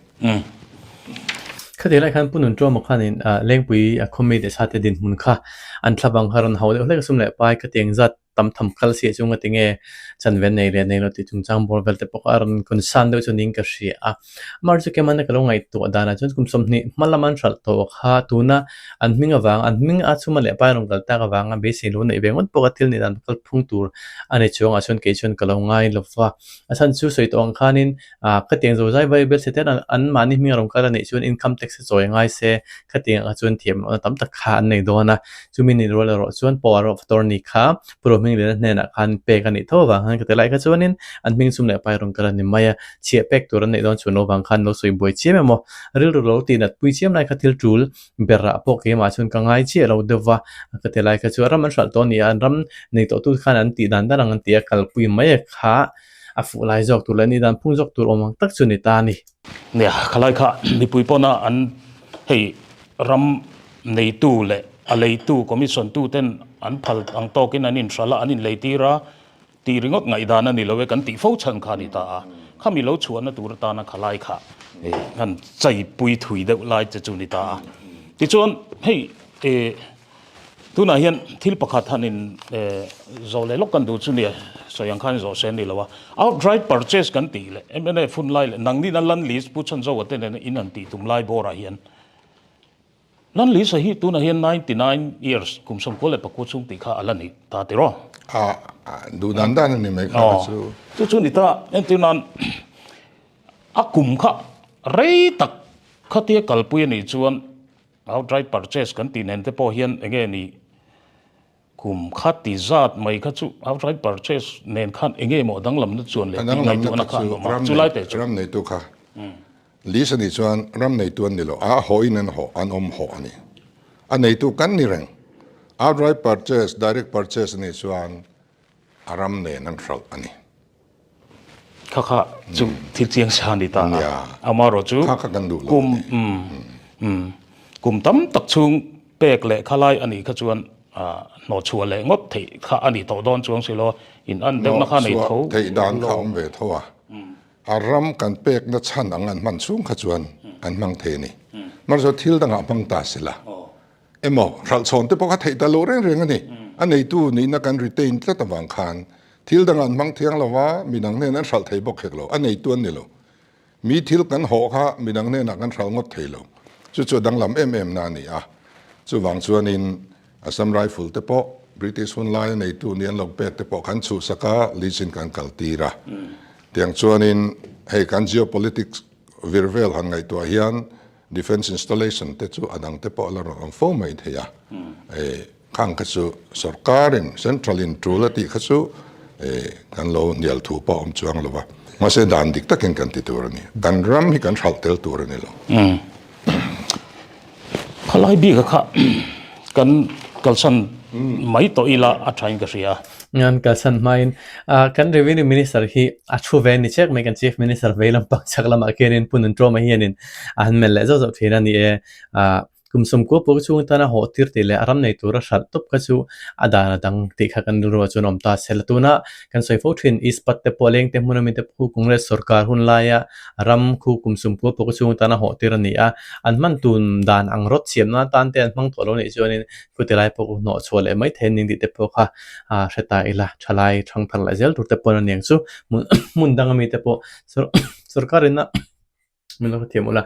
Khati lai khan Pu Nunṭuama khanin Lengpui a khawmi leh sate dinhmun kha an thla bang kha rawn hau deuh hlek a sum leh pai ka ti engzat tam tham kal si chu nga tinge chanve nei leh nei lo tih chungchang bawr vel te pawh kha a rawn concern deuh chu niin ka hria a. Amah chu Kemana ka lo ngaihtuah danah chuan kum 20 hma lama an hralh tawh kha tuna an hming avang, an hming a chhuma leh pai rawn kal tak avanga beisei lo neih ve ngawt pawh kha thil nih dan kalphung tur a ni chuang ah chuan kei chuan ka lo ngai lo va. A chhan chu sawi tawh ang khanin ah khatiang zozai vaibel chhe ten an mahni hming a rawn kal a neih chuan income tax a chawi ngai se khatiang ah chuan thiam lohna tam tak kha an nei dawn a. Chumi nih rual erawh chuan power of attorney kha Pu Rohmingliana hnenah khan pek a nih tho avang khan ka ti lai kha chuanin an hming chhum leh pai rawn kal a ni mai a. Chhiah pek tur an neih dawn chuan lo vang khan lo sawi buai chiam emaw rilru lo tih nat pui chiam lai kha thil tul berah pawh keimah chuan ka ngai chiah lo deuh va, ka ti lai kha chu a ram an hralh tawh a ni a, an ram nei tawh tu khan an tih dan dan ang an ti a, kalpui mai a kha a fuh lai zawk tur leh a nih dan phung zawk tur awm ang tak chu a ni ta a ni. Nia, khalai kha mipui pawna an hei ram neitu leh a leitu commission tu ten an phal ang tawkin an inhralh a, an inleitir a, Tih ringawt ngaihdan a ni lo e kan tih fo chhan kha a ni ta a, khami lo chhuahna tur atana khalai kha han chaipui thui deuh lai che chu a ni ta a. Tichuan hei eh. Tunah hian thil pakhat han in zawh leh lawk kan duh chu nia, sawi ang khan zawh se ni lo a. Outright purchase kan tih leh mnf hun lai leh nangnin a land lease Pu Chhanzoa te nena in han tih tum lai bawrah hian land lease a hi tunah hian 99 years kum 94 chhung tih kha a la ni ta tiraw? A duh dan dan a ni mai kha ka chu. Chu chu ni ta, entir nan a kum kha rei tak khatia kalpui a nih chuan Outright purchase kan tih nen te pawh hian enge ni kum kha ti zat mai kha chu outright purchase nen khan enge maw danglamna chuan leh tih ngaihtuahna kha an awm a, chu lai te chu. Ram neitu kha lease a nih chuan ram neitu an ni lo, a hawhin an haw, an awm haw a ni. A neitu kan ni reng. Outright purchase, direct purchase a nih chuan a ram nen an hralh a ni. Kha kha chu thil chiang sa a ni ta a, amaherawh chu kum kum tam tak chhung pek leh kha lai a nih kha chuan hnawhchhuah leh ngawt theih kha a nih tawh dawn chuang si lo, in an deuhna kha nei tho. Hnawhchhuah theih dan kha awm ve tho a, a ram kan pekna chhan ang an hman chhung kha chuan an hmang thei a ni. Mahse thil dangah hmang ta sela. Emaw, hralhchhawn te pawh kha theih ta lo reng reng a ni. A neitu nihna kan retain tlat avang khan thil dangah an hmang thiang lo va, midang hnenah an hralh thei bawk hek lo. A neitu an ni lo. Mi thil kan hawh kha midang hnenah kan hralh ngawt thei lo. Chu chu a danglam em em na a ni a. Chuvang chuanin Assam Rifle te pawh British hun laia neitu ni an lo pek te pawh kan chhuhsak a, lease in kan kaltir a. Tiang chuanin hei kan geopolitics vir vel han ngaihtuah hian Defence installation te chu a dang te pawh a la rawn awm fo mai thei a, khang kha chu sorkarin central in tul a tih kha chu kan lo hnial thu pawh a awm chuang lo va, mahse dan dik takin kan ti tur a ni, kan ram hi kan hralh tel tur a ni lo. Khalai bik a kha kan kalsan mai tawh ila a thain ka hria. An kalsan hmain kan Revenue Minister hi a thu ve ni chek mai kan Chief Minister vei lampang chak lamah khianin Pu Nunṭawma hianin a han melh leh zauh zauh thin a ni e. Kum sawmkua pawh chhung atana hawh tir tih leh a ram nei tura hralh tawp kha chu a dan a dang tih kha kan rilruah chuan a awm ta a sela. Tuna kan sawi fo thin Ispat te pawh leng te hmun ami te pawh Congress sorkar hun laia ram khu kum sawmkua pawh chhung atana hawh tir a ni a. An hman tun dan ang rawt siamna atan te an hmang tawh lo nih chuanin Chuti lai pawh hnawh chhuah leh mai thei a ning tih te pawh kha hre ta ila thalai thangthar leh zel tur te pawh an aniang chu hmun dang ami te pawh sorkar in a min lo hrethiam ula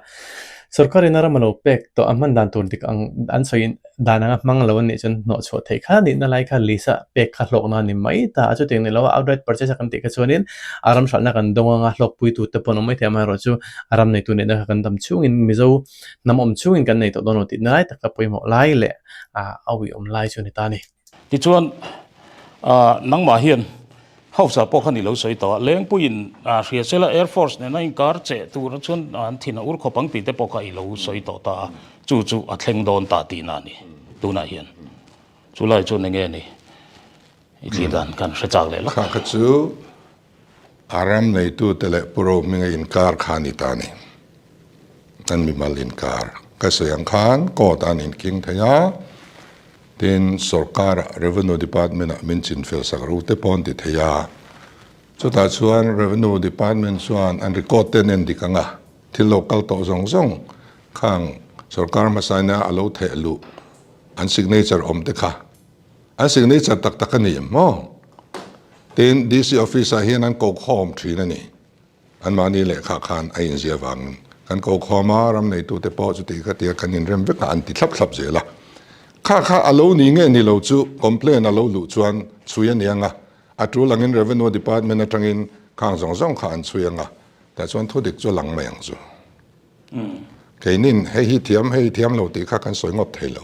sorkar in a ram a lo pek tawh a hman dan tur dik ang an sawi dan anga hmang lo anih chuan hnawh chhuah theih kha nihna lai kha list a pek kha hlawkna a ni mai ta a chutiang ni lo a outright purchase a kan tih kha chuanin a ram hralhna kan dawng anga hlawkpui tur te pawh an awm maithei amaherawh chu a ram neitu nihna kha kan dam chhungin Mizo Hnam awm chungin kan nei tawh dawn lo tih nai taka pawimawh lai leh a uiawm lai chu a ni ta a ni. Tichuan, nangmah hian House-ah pawh khan i lo sawi tawh a, Lengpuiin hria sela Air Force nena inkar cheh tur chuan an thin a ur khawp ang tih te pawh kha i lo sawi tawh ta a, chu chu a thleng dawn ta tihna a ni tunah hian. Chu lai chuan enge ni i thlir dan kan hre chak leh lawk. Kha kha chu A ram neitute leh Pu Rohminga inkar kha a ni ta a ni. Kan mimal inkar ka sawi ang khan court ah an inkhing thei a, tin sorkar ah Revenue Department ah min chinfel sak ru te pawh an ti thei a. Chutah chuan Revenue Department chuan an record te an en dik ang a, thil lo kal tawh zawng zawng khang sorkar hmasaina a lo theh luh an signature awm te kha An signature tak tak a ni em maw? Tin, DC office ah hian an ko khawm thin a ni. Anmahni lehkha khan a inzia vangin kan ko khawm a, ram neitute pawh chuti kha tia kan inrem vek a, an ti thlap thlap zel a. Kha kha a lo ni nge ni lo chu complaint a lo luh chuan chhui a ni ang a, a tul angin Revenue Department atangin khang zawng zawng kha an chhui ang a, tah chuan thudik chu a lang mai ang chu. Keinin hei hi thiam, hei hi thiam lo tih kha kan sawi ngawt thei lo.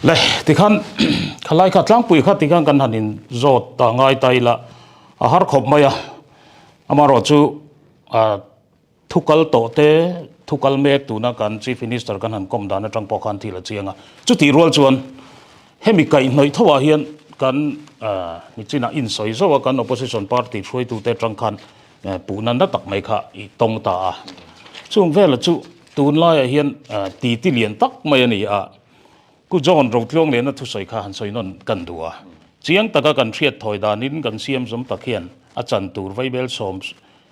Le, tikhan khalai kha tlangpui kha tikhan kan han in zawt ta ngai ta ila a har khawp mai a, amaherawh chu thu kal tawh te thu kal mek tuna kan Chief Minister kan han kawm dan atang pawh khan thil a chiang a, chutih rual chuan hemi kaihhnawih tho ah hian kan nichinah insawi zauh a kan opposition party hruaitute atang khan Puhna na tak mai kha i tawng ta a. Chung vela chu tunlaiah hian titi lian tak mai a ni a. Ku John Rotluangliana thusawi kha han sawi nawn kan duh a. Chiang taka kan hriat thawi danin kan siam zawm tak hian a chan tur vaibel sawm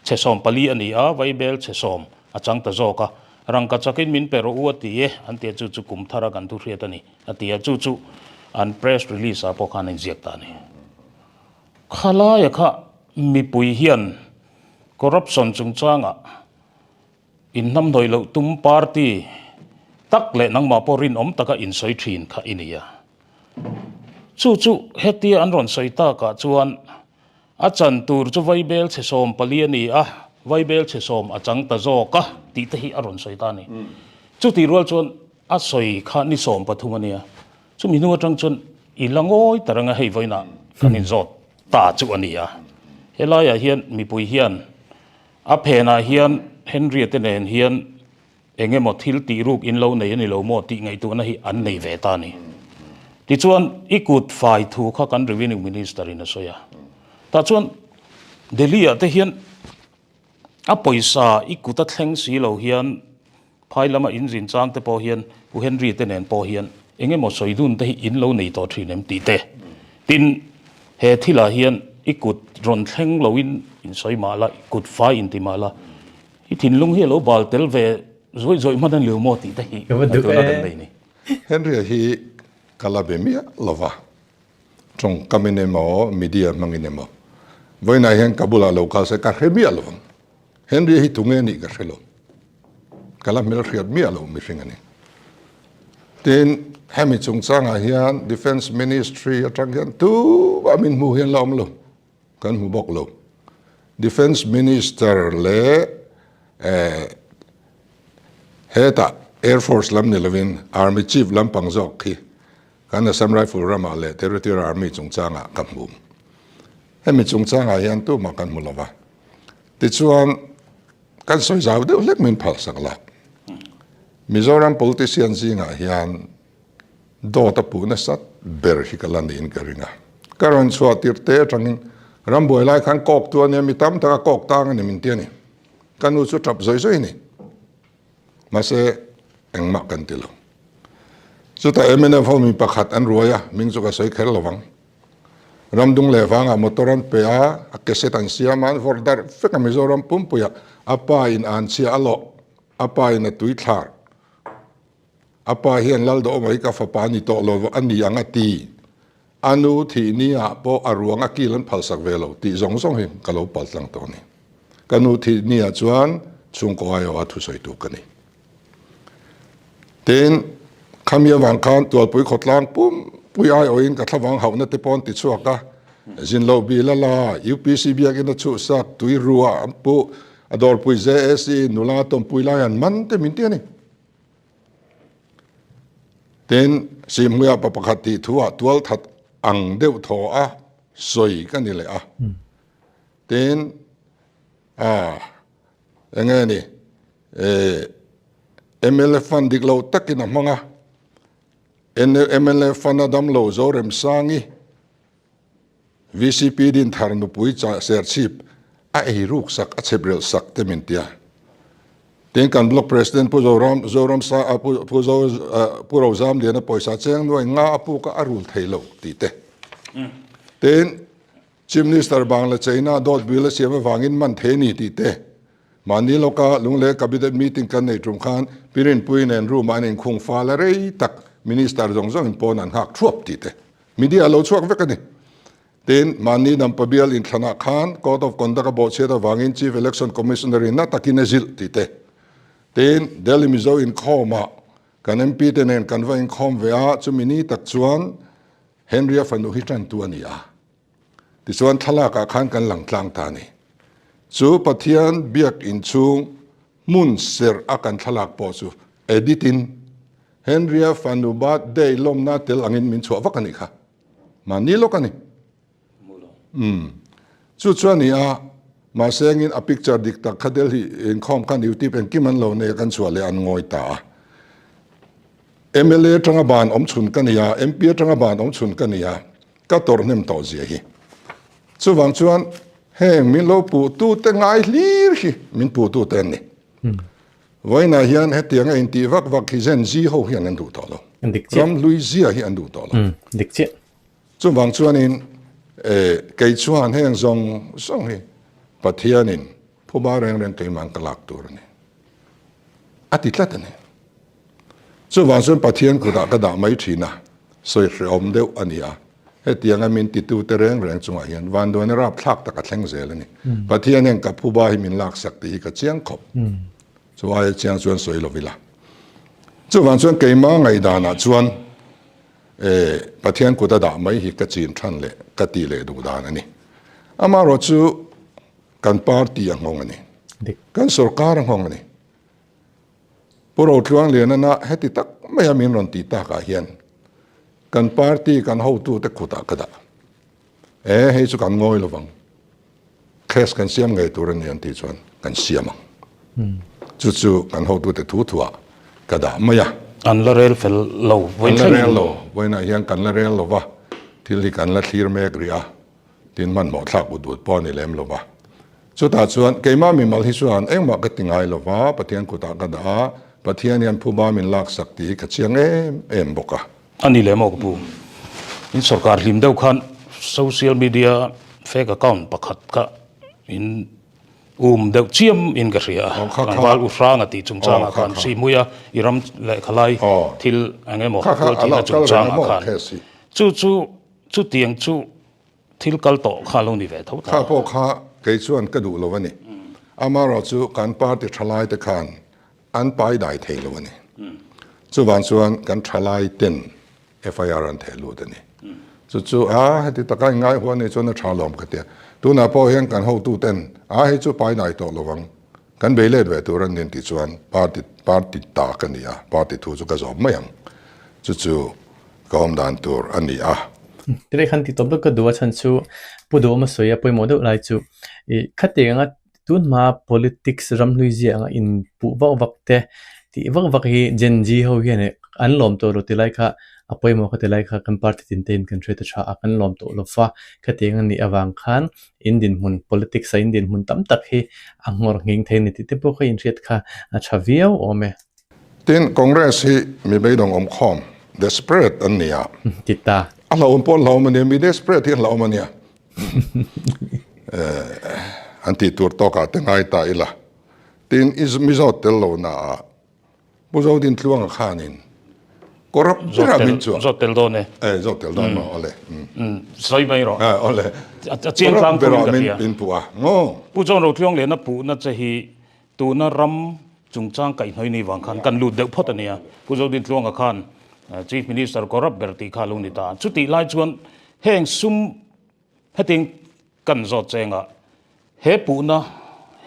chhe 14 a ni a, vaibel chhe sawm a chang ta zawk a. Rangka chakin min pe rawh u a ti e, an ti a, chu chu kum thara kan thu hriat a ni, a ti a, chu chu an press release ah pawh khan a inziak ta a ni. Khalaia kha mipui hian corruption chungchangah inhnamhnawih loh tum party tak leh nangmah pawh rinawm taka insawi thin kha i ni a. Chu chu hetia an rawn sawi takah chuan A chan tur chu Vaibel chhe 14 a ni a, Vaibel chhe sawm a chang ta zawk a tih te hi a rawn sawi ta a ni. Chutih rual chuan a sawi kha ni 13 a nia, chumi hnu atang chuan i la ngawi ta reng a, hei vawiinah kan inzawt ta chu a ni a. Helaiah hian mipui hian a phenah hian Henry-a te nen hian Eng emaw thil tih ruk in lo nei a ni lo maw tih ngaihtuahna hi an nei ve ta a ni. Tichuan, i kut fai thu kha kan Revenue Minister in a sawi a. Tah chuan Delhi ah te hian a pawisa i kut a thleng si lo hian phai lama in zin chang te pawh hian Pu Henry te nen pawh hian eng emaw sawi dun te hi in lo nei tawh thin em tih te. Tin, he thilah hian i kut rawn thleng loin in sawi mah la, i kut fai in ti mah la, I thinlung hi a lo bal tel ve zuaih zuaih hman a ni lo maw tih te hi ngaihtuahna kan nei ni. Henry-a hi ka la be miah lo va, tawngkamin emaw media hmangin emaw vawiinah hian ka bulah lo kal se ka hre miah lo ang. Henry-a hi tunge nih ka hre lo, ka la hmelhriat miah lo mihring a ni. Tin, hemi chungchangah hian Defence Ministry atang hian tumah min hmuh hian la awm lo. Kan hmu bawk lo. Defence Minister leh hetah Air Force lam ni lovin Army Chief lampang zawk khi kan Assam Rifle ramah leh Territorial Army chungchangah ka hmu. Hemi chungchangah hian tumah kan hmu lova. Tichuan kan sawi zau deuh hlek min phalsak la. Mizoram politician zingah hian Dawt a puh nasat ber hi ka la niin ka ring a. Ka rawn chhuah tirh te atangin rambuai lai khan kawk tu a nia, mi tam tak a kawk tang a ni min ti a ni. Ka nu chu tap zawih zawih a ni. Mahse engmah kan ti lo. Chutah mnf ho mi pakhat an ruai a, hming chu ka sawi kher lo vang. Ramdung leh vangah motor an pe a, a cassette an siam a, an vawrh darh vek a Mizoram pumpuiah a pa in an chhia a lawh, a pa in a tui thlar. A pa hian Laldawhmai ka fapa ni tawh lo a ni ang a ti. A nu thih ni ah pawh a ruang a kil an phalsak ve lo tih zawng zawng hi ka lo pal tlang tawh a ni. Ka nu thih ni ah chuan chhungkaw aiawh a thusawitu ka ni. Tin, khami avang khan Tualpui khawtlang pumpui aiawhin ka thlavang hauhna te pawh an ti chhuak a, Zinloh bil a la, UPC biakin a chhuhsak, tui ruah an puh, a dawrpui JAC nula tawmpui lai an man te min ti a ni. Tin, Sihmuia pa pakhat tih thu ah tual that ang deuh thaw a sawi ka ni leh a. Tin, ah, eng nge ni, eh, mla fund dik lo takin a hmang a, mla fund a dam lo Zoremsangi, VCP Dinthar nupui chah serchhip a ei ruk sak a chhep relh sak te min tia. Tin kan Block President Pu Zoram Zoram sa a Pu Pu Zo Pu Rozamliana pawisa cheng nuai nga a puk a a rul thei lo tih te. Tin Chief Minister Bangla China dawt bill a siam avangin man thei a ni tih te. Mahni lawka Lunglei Cabinet meeting kan nei tum khan Pi Rinpui nen room ah an inkhung fal a rei tak Minister zawng zawngin pawn an nghak thuap tih te. Media a lo chhuak vek a ni. Tin, mahni Nampa bial inthlanah khan Code of Conduct a bawhchhiat avangin Chief Election Commissioner in na takin a zilh tih te. Tin, Delhi Mizo inkhawmah kan MP te nen kan va inkhawm ve a, chumi ni tak chuan Henry-a fanu hi tantu a ni a. Tichuan thlalakah khan kan lang tlang ta a ni. Chu Pathian biak inchhung hmun serh a kan thlalak pawh chu edit in Henry-a fanu birthday lawmna tel angin min chhuah vak a nih kha. Mahni lawk a ni. Umm. Chu chu a ni a, mahse engin a picture dik tak kha Delhi inkhawm khan YouTube engkim an lo nei a kan chhuah leh an ngawi ta a. Mla atanga ban awm chhun ka ni a, MP atanga ban awm chhun ka ni a, ka tawrh hnem tawh zia hi. Chuvang chuan heng min lo puhtute ngai hlir hi min puhtute an ni. Vawiinah hian hetiang a intih vak vak hi Gen Z ho hian an duh tawh lo. Ram hlui zia hi an duh tawh lo. Dik chiah. Chuvang chuanin kei chuan heng zawng zawng hi Pathianin phuba reng reng keimah ka lak tur a ni. A ti tlat a ni. Chuvang chuan Pathian kutah ka dah mai thin a, sawi hrehawm deuh a ni a. Hetianga min titute reng reng chungah hian vanduaina rapthlak tak a thleng zel a ni. Pathian hian ka phuba hi min laksak tih hi ka chiang khawp. Chu aia chiang chuan sawi lo ila. Chuvang chuan keimah ngaihdanah chuan e Pathian kut a dah mai hi ka chin than leh ka tih leh duh dan a ni. Amaherawhchu kan party a nghawng a ni. Kan sorkar a nghawng a ni. Pu Rotluanglianana heti tak maia min rawn tih takah hian kan party kan hotute kutah ka dah. E, hei chu kan ngawi lovang. Case kan siam ngei tur a ni an tih chuan kan siam ang. Chu chu kan hotute thu thuah ka dah mai a. An la rel fel lo. An la rel lo. Vawiinah hian kan la rel lo va, thil hi kan la thlir mek rih a. Tin hmanhmawh thlak ut ut pawh a ni lem lo va. Chutah chuan keimah mimal hi chuan engmah ka ti ngai lo va, Pathian kutah ka dah a, Pathian hian phuba min laksak tih hi ka chiang em em bawk a. A ni lem aw ka pu. In sorkar hlim deuh khan social media fake account pakhat kha in um deuh chiam in ka hria a. Tlangval u hranga tih chungchangah khan Sihmuia i ram lehkhalai thil eng emaw tualthihna chungchangah khan chu chu Chutiang chu thil kal tawh kha a lo ni ve tho ta. Kha pawh kha kei chuan ka duh lo a ni. Amaherawh chu kan party thalai te khan an pai dai thei lo a ni. Chuvang chuan kan thalai ten FIR an theh lut a ni. Chu chu a heti taka inngai huan ni chuan a tha lawm ka tia. Tunah pawh hian kan hotu ten a hei chu pai dai tawh lo ang. Kan bei let ve tur an nin tih chuan party party ta ka ni a, party thu chu ka zawm mai ang. Chu chu ka awm dan tur a ni a. Tirei khan tih tawp deuh ka duh a chhan chu Pu Duhawma sawi a pawimawh deuh lai chu ih khatiang anga tun hma politics ramhlui zia anga inpuh vak vak te tih vak vak hi Gen Z ho hian ih an lawm tawh lo ti lai kha a pawimawh kha ti lai kha kan party tin te in kan hriat a tha a kan lawm tawh lo va khatiang a nih avang khan in dinhmun politics a in dinhmun tam tak hi a nghawr nghing thei a ni tih te pawh kha inhriat kha a tha viau awm e. Tin, Congress hi mi beidawng awm khawm, desperate, an ni a. Ti ta. A hlauhawm pawh an hlauhawm a nia, mi desperate hi an hlauhawm a nia. An tih tur tawkah te ngai ta ila. Tin, Mizo tel lohnaah Pu Zodintluanga khanin corrupt berah min chuah. Zawt tel dawn e. E, zawt tel dawn maw, awle. Sawi mai rawh. E, awle. A chiang tlang Corrupt berah min min puh a, ngaw. Pu John Rotluang lehna puhna che hi tuna ram chungchang kaihhnawih ni vang khan kan lut deuh phawt a nia. Pu Zodintluanga khan Chief Minister corrupt ber tih kha a lo ni ta. Chutih lai chuan heng sum Hetiang kan zawt chengah he puhna,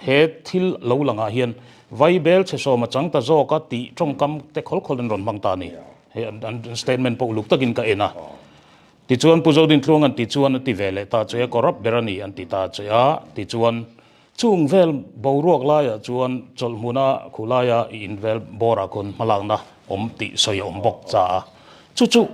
he thil lo langah hian Vaibel chhe sawm a chang ta zawk a tih tawngkam te khawl khawl an rawn hmang ta a ni. Hei an statement pawh uluk takin ka en a. Tichuan Pu Zodintluang an ti chuan a ti ve leh ta che a, corrupt ber a ni an ti ta che a, tichuan Chung vel boruak laiah chuan chawlhhmuna khulaia i invel bawrah khawn hmalakna awm tih sawi a awm bawk cha a. Chu chu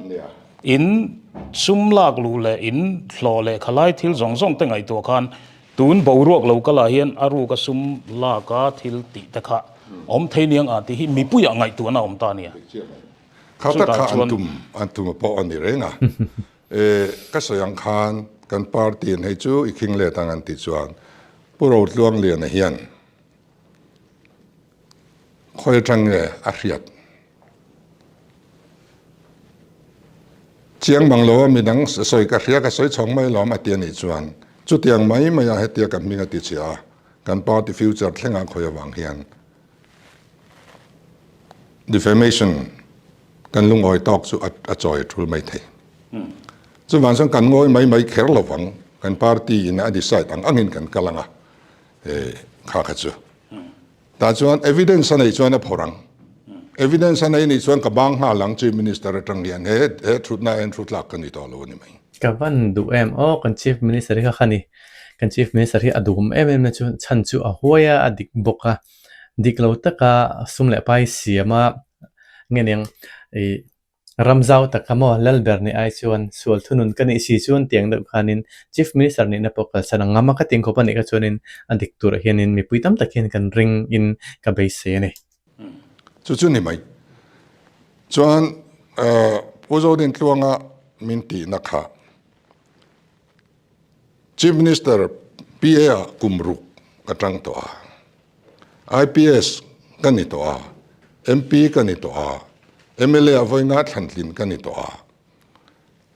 in sum lak luh leh in hlawh leh khalai thil zawng zawng te ngaihtuah khan tun boruak lo kalah hian a ruka sum laka thil tih te kha awm thei niang a tih hi mipuiah ngaihtuahna a awm ta a nia. Kha tak kha an tum an tum a pawh a ni reng a. E, ka sawi ang khan kan party in hei chu i khing let ang an tih chuan Pu Rotluangliana hian khawi atang nge a hriat chiang mang lo a midang sawi ka hria ka sawi chhawng mai lawm a ti a nih chuan chutiang mai mai a hetia ka hming a ti chhia a kan party future thlengah khawi avang hian Defamation kan lungawi tawk chu a chawi a tul mai thei. Chuvang chuan kan ngawi mai mai kher lo vang, kan party in a decide ang angin kan kal anga kha kha chu. Tah chuan evidence a nei chuan a phawrh ang. Evidence a nei nih chuan ka bang nghal ang Chief Minister atang hian he he thutna ah hian thu tlak ka ni tawh lo a ni mai. Ka van duh em aw kan Chief Minister hi kha kha ni. Kan Chief Minister hi a duhawm em em na chu chhan chu a huai a, a dik bawk a. Dik lo taka sum leh pai siam a nge niang ih ram zau taka maw Lalber nih ai chuan sual thunun ka nih si chuan tiang deuh khanin Chief Minister nihna pawh kalsan ang ngam a ka ting khawp a nih kha chuanin a dik turah hianin mipui tam tak hian kan ring in ka beisei a ni. Chu chu ni mai. Chuan Pu Zodintluanga min tihna kha Chief Minister PA ah kum ruk ka tang tawh a, IPS ka ni tawh a. MP ka ni tawh a, mla ah vawiinga thlantlin ka ni tawh a.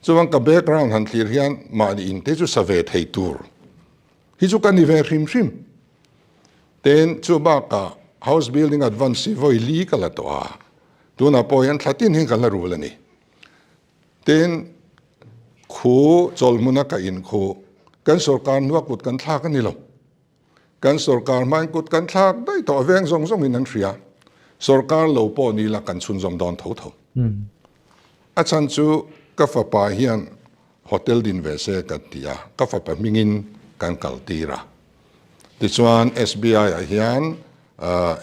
Chuan ka background han thlir hian mahni in te chu sa ve thei tur hi chu ka ni ve hrim hrim. Tin, chu bakah house building advance hi vawi li ka la tawh a, tunah pawh hian thla tin hi ka la rul a ni. Tin, khu chawlhmuna ka in khu kan sorkar hnua kut kan thlak a ni lo. Kan sorkar hmain kut kan thlak daih tawh a veng zawng zawngin an hria. Sorkar lo pawh ni la kan chhunzawm dawn tho tho. A chhan chu ka fapa hian hotel din ve se kan ti a, ka fapa hmingin kan kal tir a. Tichuan SBI ah hian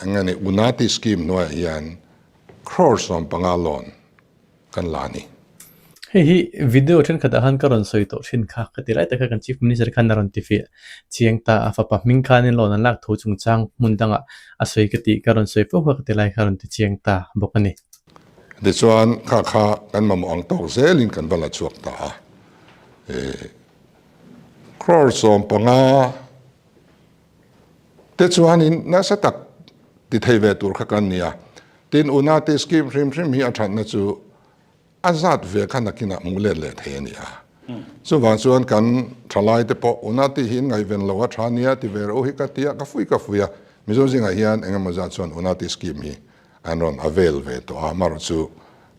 eng nge ni Unati scheme hnuaiah hian crore 15 loan kan la a ni. Hei hi video thenkhatah khan ka rawn sawi tawh thin kha, ka ti lai tak kha kan Chief Minister khan a rawn ti fiah chiang ta a, fapa hming khanin loan an lak tho chungchang hmun dangah a sawi ka tih ka rawn sawi fo kha ka ti lai kha a rawn ti chiang ta bawk a ni. Tichuan kha kha kan mamawh ang tawk zelin kan va la chhuak ta a, crore 15 te chuanin nasa tak ti thei ve tur kha kan ni a. Tin, Unati scheme hrim hrim hi a thatna chu a zat ve kha nakinah hmuh let leh thei a ni a. Chuvang chuan kan thalai te pawh Unati hi in ngaihven lo a tha nia ti ve reuh hi ka ti a, ka fui ka fui a. Mizo zingah hian engemaw zat chuan Unati scheme hi an rawn avail ve tawh a, amaherawh chu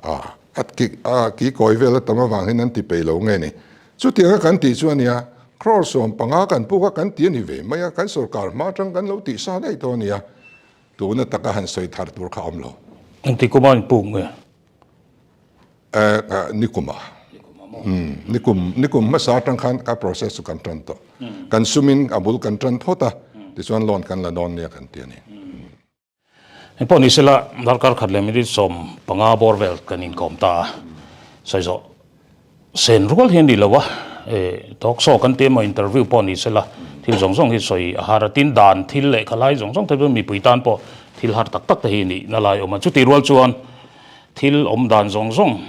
a ki kawi vel a tam avang hian an ti peih lo nge ni. Chutianga kan tih chu a nia, crore 15 kan puk a kan ti a ni ve mai a, kan sorkar hma atang kan lo tih sa daih tawh a nia, tuna taka han sawi thar tur kha a awm lo. Engti kuma in puk nge? Nikuma. Nikum, nikum hmasa atang khan ka process chu kan tan tawh. Kan sumin a bul kan tan phawt a, tichuan loan kan la dawn nia kan ti a ni. Engpawh ni sela, darkar khat leh minute 15 bawr vel kan inkawm ta a, sawi zawh sen rual hi a ni lo a, talk show kan ti emaw interview pawh ni sela thil zawng zawng hi sawi a har a, tin dan thil leh khalai zawng zawng te chu mipui tan pawh thil har tak tak te hi nihna lai a awm a, chutih rual chuan Thil awm dan zawng zawng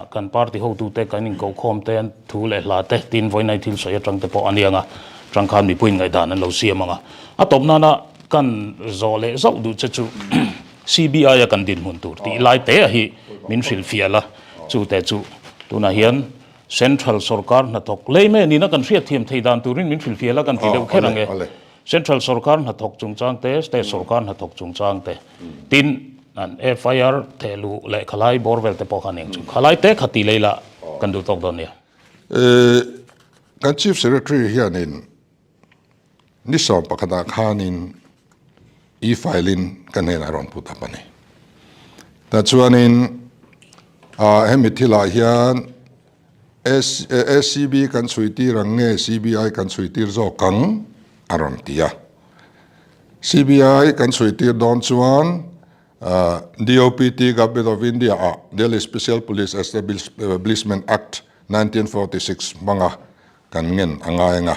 kan party hotute kan inkohkhawm te, an thu leh hla te, tin vawiinai thil sawi atang te pawh a nia nga, tang khan mipuiin ngaihdan an lo siam ang a. A tawp nana kan zawh leh zauh duh che chu CBI a kan dinhmun tur tih lai te a hi min hrilhfiah la, chu te chu tunah hian Central sorkar hnathawk lei mai a nihna kan hriatthiam thei dan turin min hrilhfiah la kan ti deuh kher ang e. Central sorkar hnathawk chungchang te, State sorkar hnathawk chungchang te, tin an FIR thehluh leh khalai bawr vel te pawh kha aniang chu. Khalai te kha ti lei la kan duh tawk dawn nia. Kan Chief Secretary hianin ni sawm pakhatah khanin e-file in ka hnenah a rawn put up a ni. Tah chuanin hemi thilah hian ACB kan chhui tir ang nge CBI kan chhui tir zawk ang? a rawn ti a. CBI kan chhui tir dawn chuan DOPT Government of India ah Delhi Special Police Establishment Act 1946 hmanga kan ngen a ngai ang a.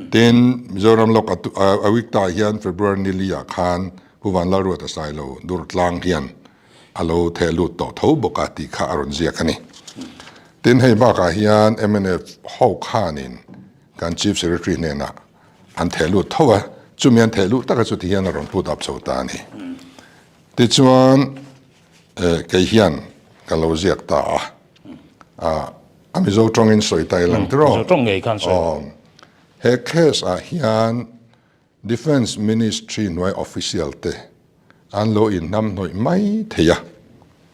Tin, Mizoram Lok Aayukta ah hian February ni li ah khan Pu Vanlalruata Sailo Durtlang hian a lo theh lut tawh tho bawk a tih kha a rawn ziak a ni. Tin, hei bakah hian mnf ho khanin kan Chief Secretary hnenah an theh lut tho a, chumi an theh luh taka chu tihian a rawn put up chho ta a ni. Tichuan, kei hian ka lo ziak ta a, a Mizo tawngin sawi ta ilang tiraw? Mizo tawng ngei khan sawi. He case ah hian Defence Ministry hnuai official te an lo inhnamhnawih mai thei a,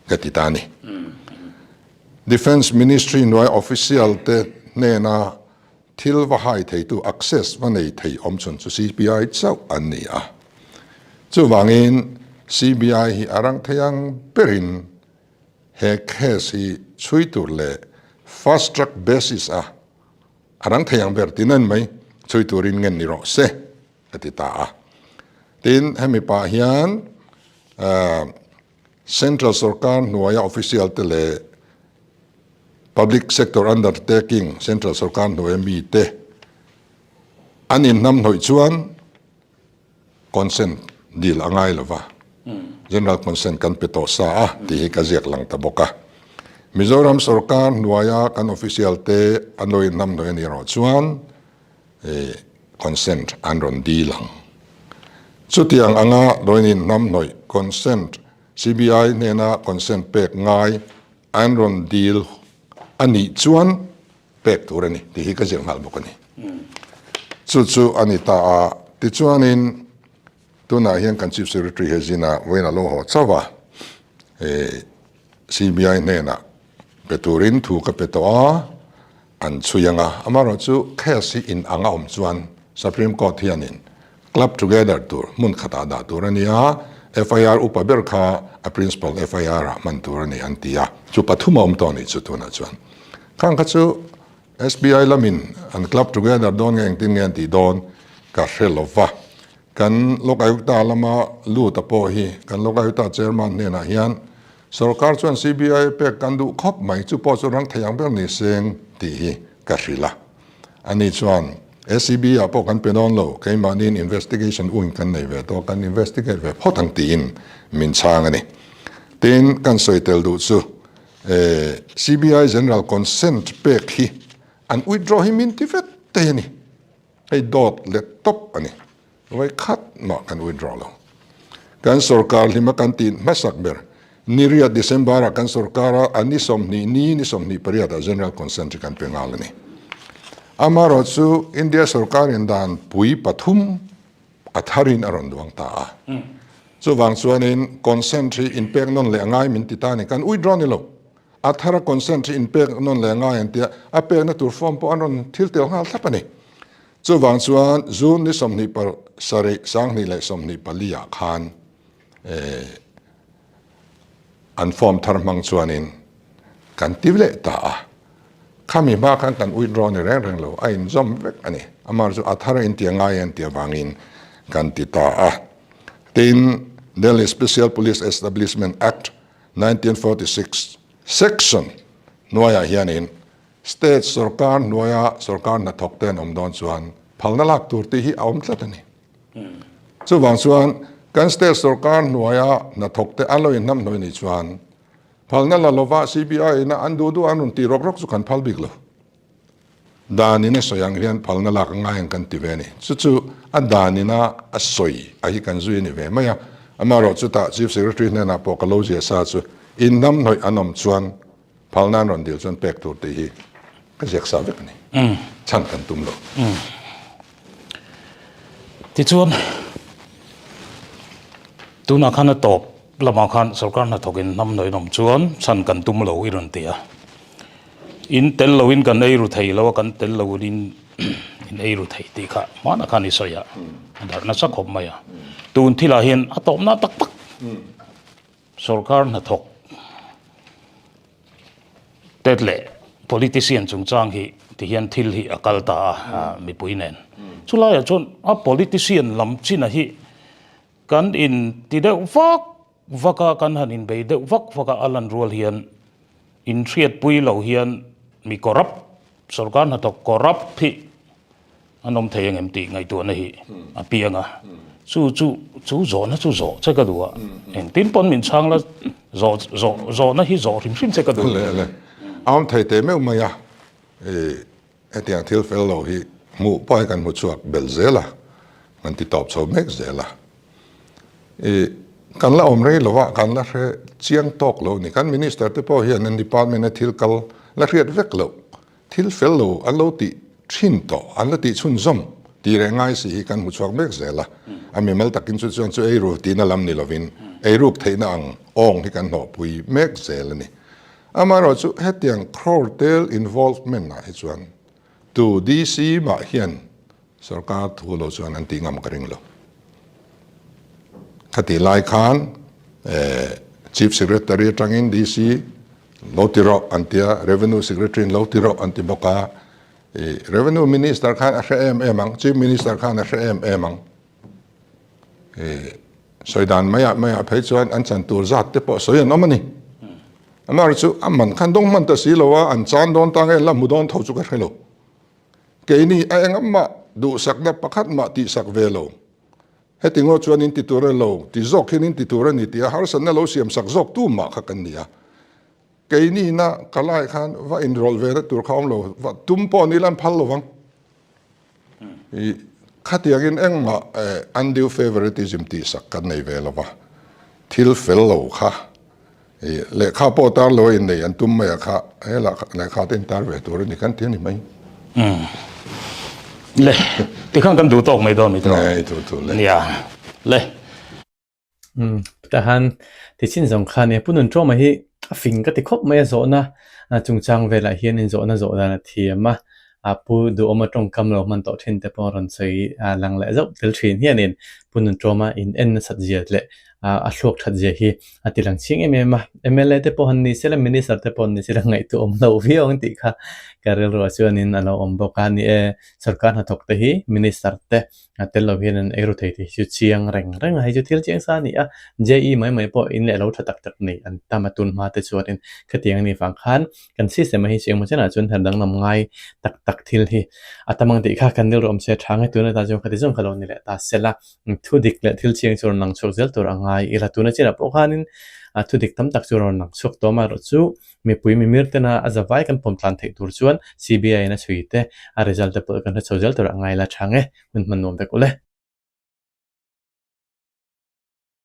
ka ti ta a ni. Defence Ministry hnuai official te hnena thil va hai theitu, access va nei thei awm chhun chu CBI chauh an ni a. Chuvangin CBI hi a rang thei ang berin he case hi chhui tur leh fast track basis a A rang thei ang ber ti nan mai, chhui turin ngen ni rawh se, a ti ta a. Tin, hemi pah hian Central sorkar hnuaia official te leh Public Sector Undertaking Central sorkar hnuaia mite an inhnamhnawih chuan, Consent dil a ngai lova, General Consent kan pe tawh sa a tih hi ka ziak lang ta bawk a. Mizoram sorkar hnuaia kan official te an lo inhnamhnawih a nih erawh chuan consent an rawn dil ang. Chutiang anga lo inhnamhnawih consent. CBI hnena consent pek ngai an rawn dil a nih chuan pek tur a ni tih hi ka zir nghal bawk a ni. Chu chu a ni ta a, tichuanin tunah hian kan Chief Secretary he zina vawiin a lo haw chauh a, CBI hnenah pe turin thu ka pe tawh a, an chhui ang a, amaherawhchu case hi in ang a awm chuan Supreme Court hianin club together tur hmun khatah dah tur a ni a, FIR upa ber kha a principal FIR ah hman tur a ni an ti a, chu pathum a awm tawh a nih chu tunah chuan. Khang kha chu SBI lamin an club together dawn nge engtin nge an tih dawn ka hre lo va, kan Lok Ayukta lama lut a pawh hi kan Lok Ayukta chairman hnenah hian Sorkar chuan CBI pek kan duh khawp mai, chu pawh chu rang thei ang ber ni seng tih hi ka hrilh a. Ani chuan ACB ah pawh kan pe dawn lo, keimahniin investigation wing kan nei ve tawh, kan investigate ve phawt ang tiin min chhang a ni. Tin, kan sawi tel duh chu CBI General Consent pek hi an withdraw hi min ti vet thei a ni. Hei dawt let tawp a ni. Vawi khat mah kan withdraw lo. Kan sorkar hlima kan tih hmasak ber ni riat December ah kan sorkar a, a ni 20 ni ni 28 ah General Consent hi kan pe nghal a ni. Amaherawh chu India sorkar in dan pui pathum a tharin a rawn duang ta a. Chuvang chuanin consent hi inpek nawn leh a ngai min ti ta a ni. Kan withdraw ni lo. A thara consent hi inpek nawn leh a ngai an tia, a pekna tur form pawh an rawn thil tel nghal thlap a ni. Chuvang chuan June ni 27 2024 ah khan an form thar hmang chuanin kan ti leh ta a. Khami hma khan kan withdraw ni reng reng lo, a inzawm vek a ni. Amah chu a thar a intia ngai an tih avangin kan ti ta a. Tin, Delhi Special Police Establishment Act 1946 section hnuaiah hianin State sorkar hnuaia sorkar hnathawk te an awm dawn chuan phalna lak tur tih hi a awm tlat a ni. Chuvang chuan kan state sorkar hnuaia hnathawk te an lo inhnamhnawih nih chuan phalna la lova CBI ina an duh duh an rawn tih rawk rawk chu kan phal bik lo. Dan in a sawi ang hian phalna lak a ngai ang kan ti ve a ni. Chu chu a dan ina a sawi a hi kan zui a ni ve mai a. Amaherawh chutah Chief Secretary hnenah pawh ka lo zia sa chu inhnamhnawih an awm chuan Phalna an rawn dil chuan pek tur tih hi ka ziak sa vek a ni. Chhan kan tum lo. Tichuan, tunah khan a tawp lamah khan sorkar hnathawkin hnam hnawiin awm chuan chhan kan tum lo i rawn ti a. In tel loin kan ei ru thei lo a, kan tel loin in ei ru thei tih kha hmanah khan i sawi a, a darh nasa khawp mai a. Tun thilah hian a tawpna tak tak. Sorkar hnathawk te leh politician chungchang hi ti hian thil hi a kal ta a mipui nen. Chulaiah chuan a politician lam china hi kan in ti deuh vak vak a, kan han inbei deuh vak vak a, a lan rual hian inhriatpui lo hian mi corrupt, sorkar hnathawk corrupt hi An awm thei angem tih ngaihtuahna hi a piang a, chu chu chu zawhna chu zawh che ka duh a, engtin pawn min chhang la zawh zawh zawhna hi zawh hrim hrim che ka duh. Le le, a awm thei teh meuh mai a, i hetiang thil fel lo hi hmuh pawh hi kan hmu chhuak belh zel a, kan ti tawp chho mek zel a, i kan la awm rei lo a, kan la hre chiang tawk lo a ni, kan minister te pawh hian an department a thil kal la hriat vek loh Thil fel lo an lo tih thin tawh, an la tih chhunzawm tih reh ngai si hi kan hmu chhuak mek zel a. A mimal takin chu chuan chu eiru tihna lam ni lovin eiruk theihna ang awng hi kan hnawhpui mek zel a ni. Amaherawh chu hetiang crore tel involvement ah hi chuan tu DC mah hian Sorkar thu lo chuan an tih ngam ka ring lo. Khatih lai khan Chief Secretary atangin DC lo ti rawh an ti a, Revenue Secretary in lo ti rawh an ti bawk a. Revenue Minister khan a hre em em ang, Chief Minister khan a hre em em ang. Sawi dan maiah maiah phei chuan an chan tur zat te pawh sawi an awm a ni. Amaherawhchu chu a man khan dawng hman ta si lo a, an chan dawn ta nge la hmu dawn tho chu ka hre lo. Keini a engah duhsakna pakhat mah tihsak ve lo. Heti ngaw chuan in ti tur a lo, ti zawk hian in ti tur a ni tia harsatna lo siamsak zawk tu mah kha kan ni a. Keini na ka lai khan va inrawlh ve na tur kha awm lo, va tum pawh ni lan phal lo vang. I khatiangin engmah undue favoritism tihsak kan nei ve lo va. Thil fel lo kha i lehkha pawh tar lo a innei an tum mai a kha he lehkha te intar ve tur a ni kan ti a ni mai. Umm. Le, tikhan kan duh tawk mai dawn mi tawh. Nei duh duh le. Nia. Le. Umm, tahan tichin zawng kha nia Pu Nuntawma hi a fing ka ti khawp mai a zawhna chungchang velah hian in zawhna zawh dan a thiam a, a Pu Duhawma tawngkam lo hman tawh thin te pawh rawn sawi lang leh zauh tel thin hianin Pu Nuntawma in en nasat zia leh a thluak that zia hi a ti lang chiang em em a. Mla te pawh han ni sela, Minister te pawh han ni sela ngaihtuah awm lo viau ang tih kha ka rilruah chuanin a lo awm bawk a. Ni e, sorkar hnathawk te hi Minister te a tel lo hian an eiru thei tih hi chu chiang reng reng a, hei chu thil chiang sa a ni a. JE mai mai pawh in leh lo tha tak tak nei an tam a, tun hma te chuanin khatiang a nih vang khan kan system ah hi chiang maw chenah chuan her danglam ngai tak tak thil hi a tam ang tih kha kan rilru awm se a tha nge tuna ta chuan khati zawng kha lo ni leh ta sela. Thu dik leh thil chiang chu rawn lang chhuak zel tur a ngai ila tuna chinah pawh khanin thu dik tam tak chu rawn lang chhuak tawh amaherawh chu mipui mimir tena a zavai kan pawm tlan theih tur chuan CBI in a chhui te a result te pawh kan hre chho zel tur a ngai ila tha nge hun hman nuam vek ule.